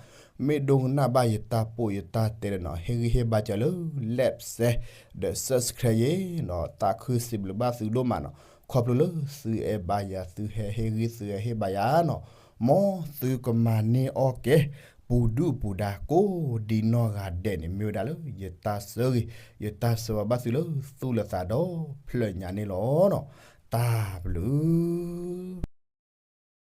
မ့ၢ်ဒိကနၣ်ဘၣ်ယတၢ်ပိာ်ယတၢ်တဲဒီးနီၤ ဟ့ၣ်ဂံၢ်ဟ့ၣ်ဘါစၢၤလၢ like share ဒီး subscribe ယ့ၤနီၤ, သးခုစံးဘျုးဘၣ်သုဒိၣ်မးနီၤ, ခီဖျိလၢသုအဲၣ်ဘၣ်ယၤ သုဟဲဟ့ၣ်ဂံၢ် သုဟဲဟ့ၣ်ဘါယၤနီၤ, မ်သုကမၤန့ၢ်အီၣ်ကဲ ပူၤဒုၣ်ပူၤဒါ ကိးဒံနီၢ်ဂၤဒဲးန့ၣ် မ့ၢ်ဝဲဒၣ်လၢယတၢ်ဆၢဂ့ၤ ယတၢ်ဆၢဝါဘၣ်သုလၢသူၣ်လၢသးဒီဖျၢၣ်ညါန့ၣ်လီၤနီၤ, တၢ်ဘျုး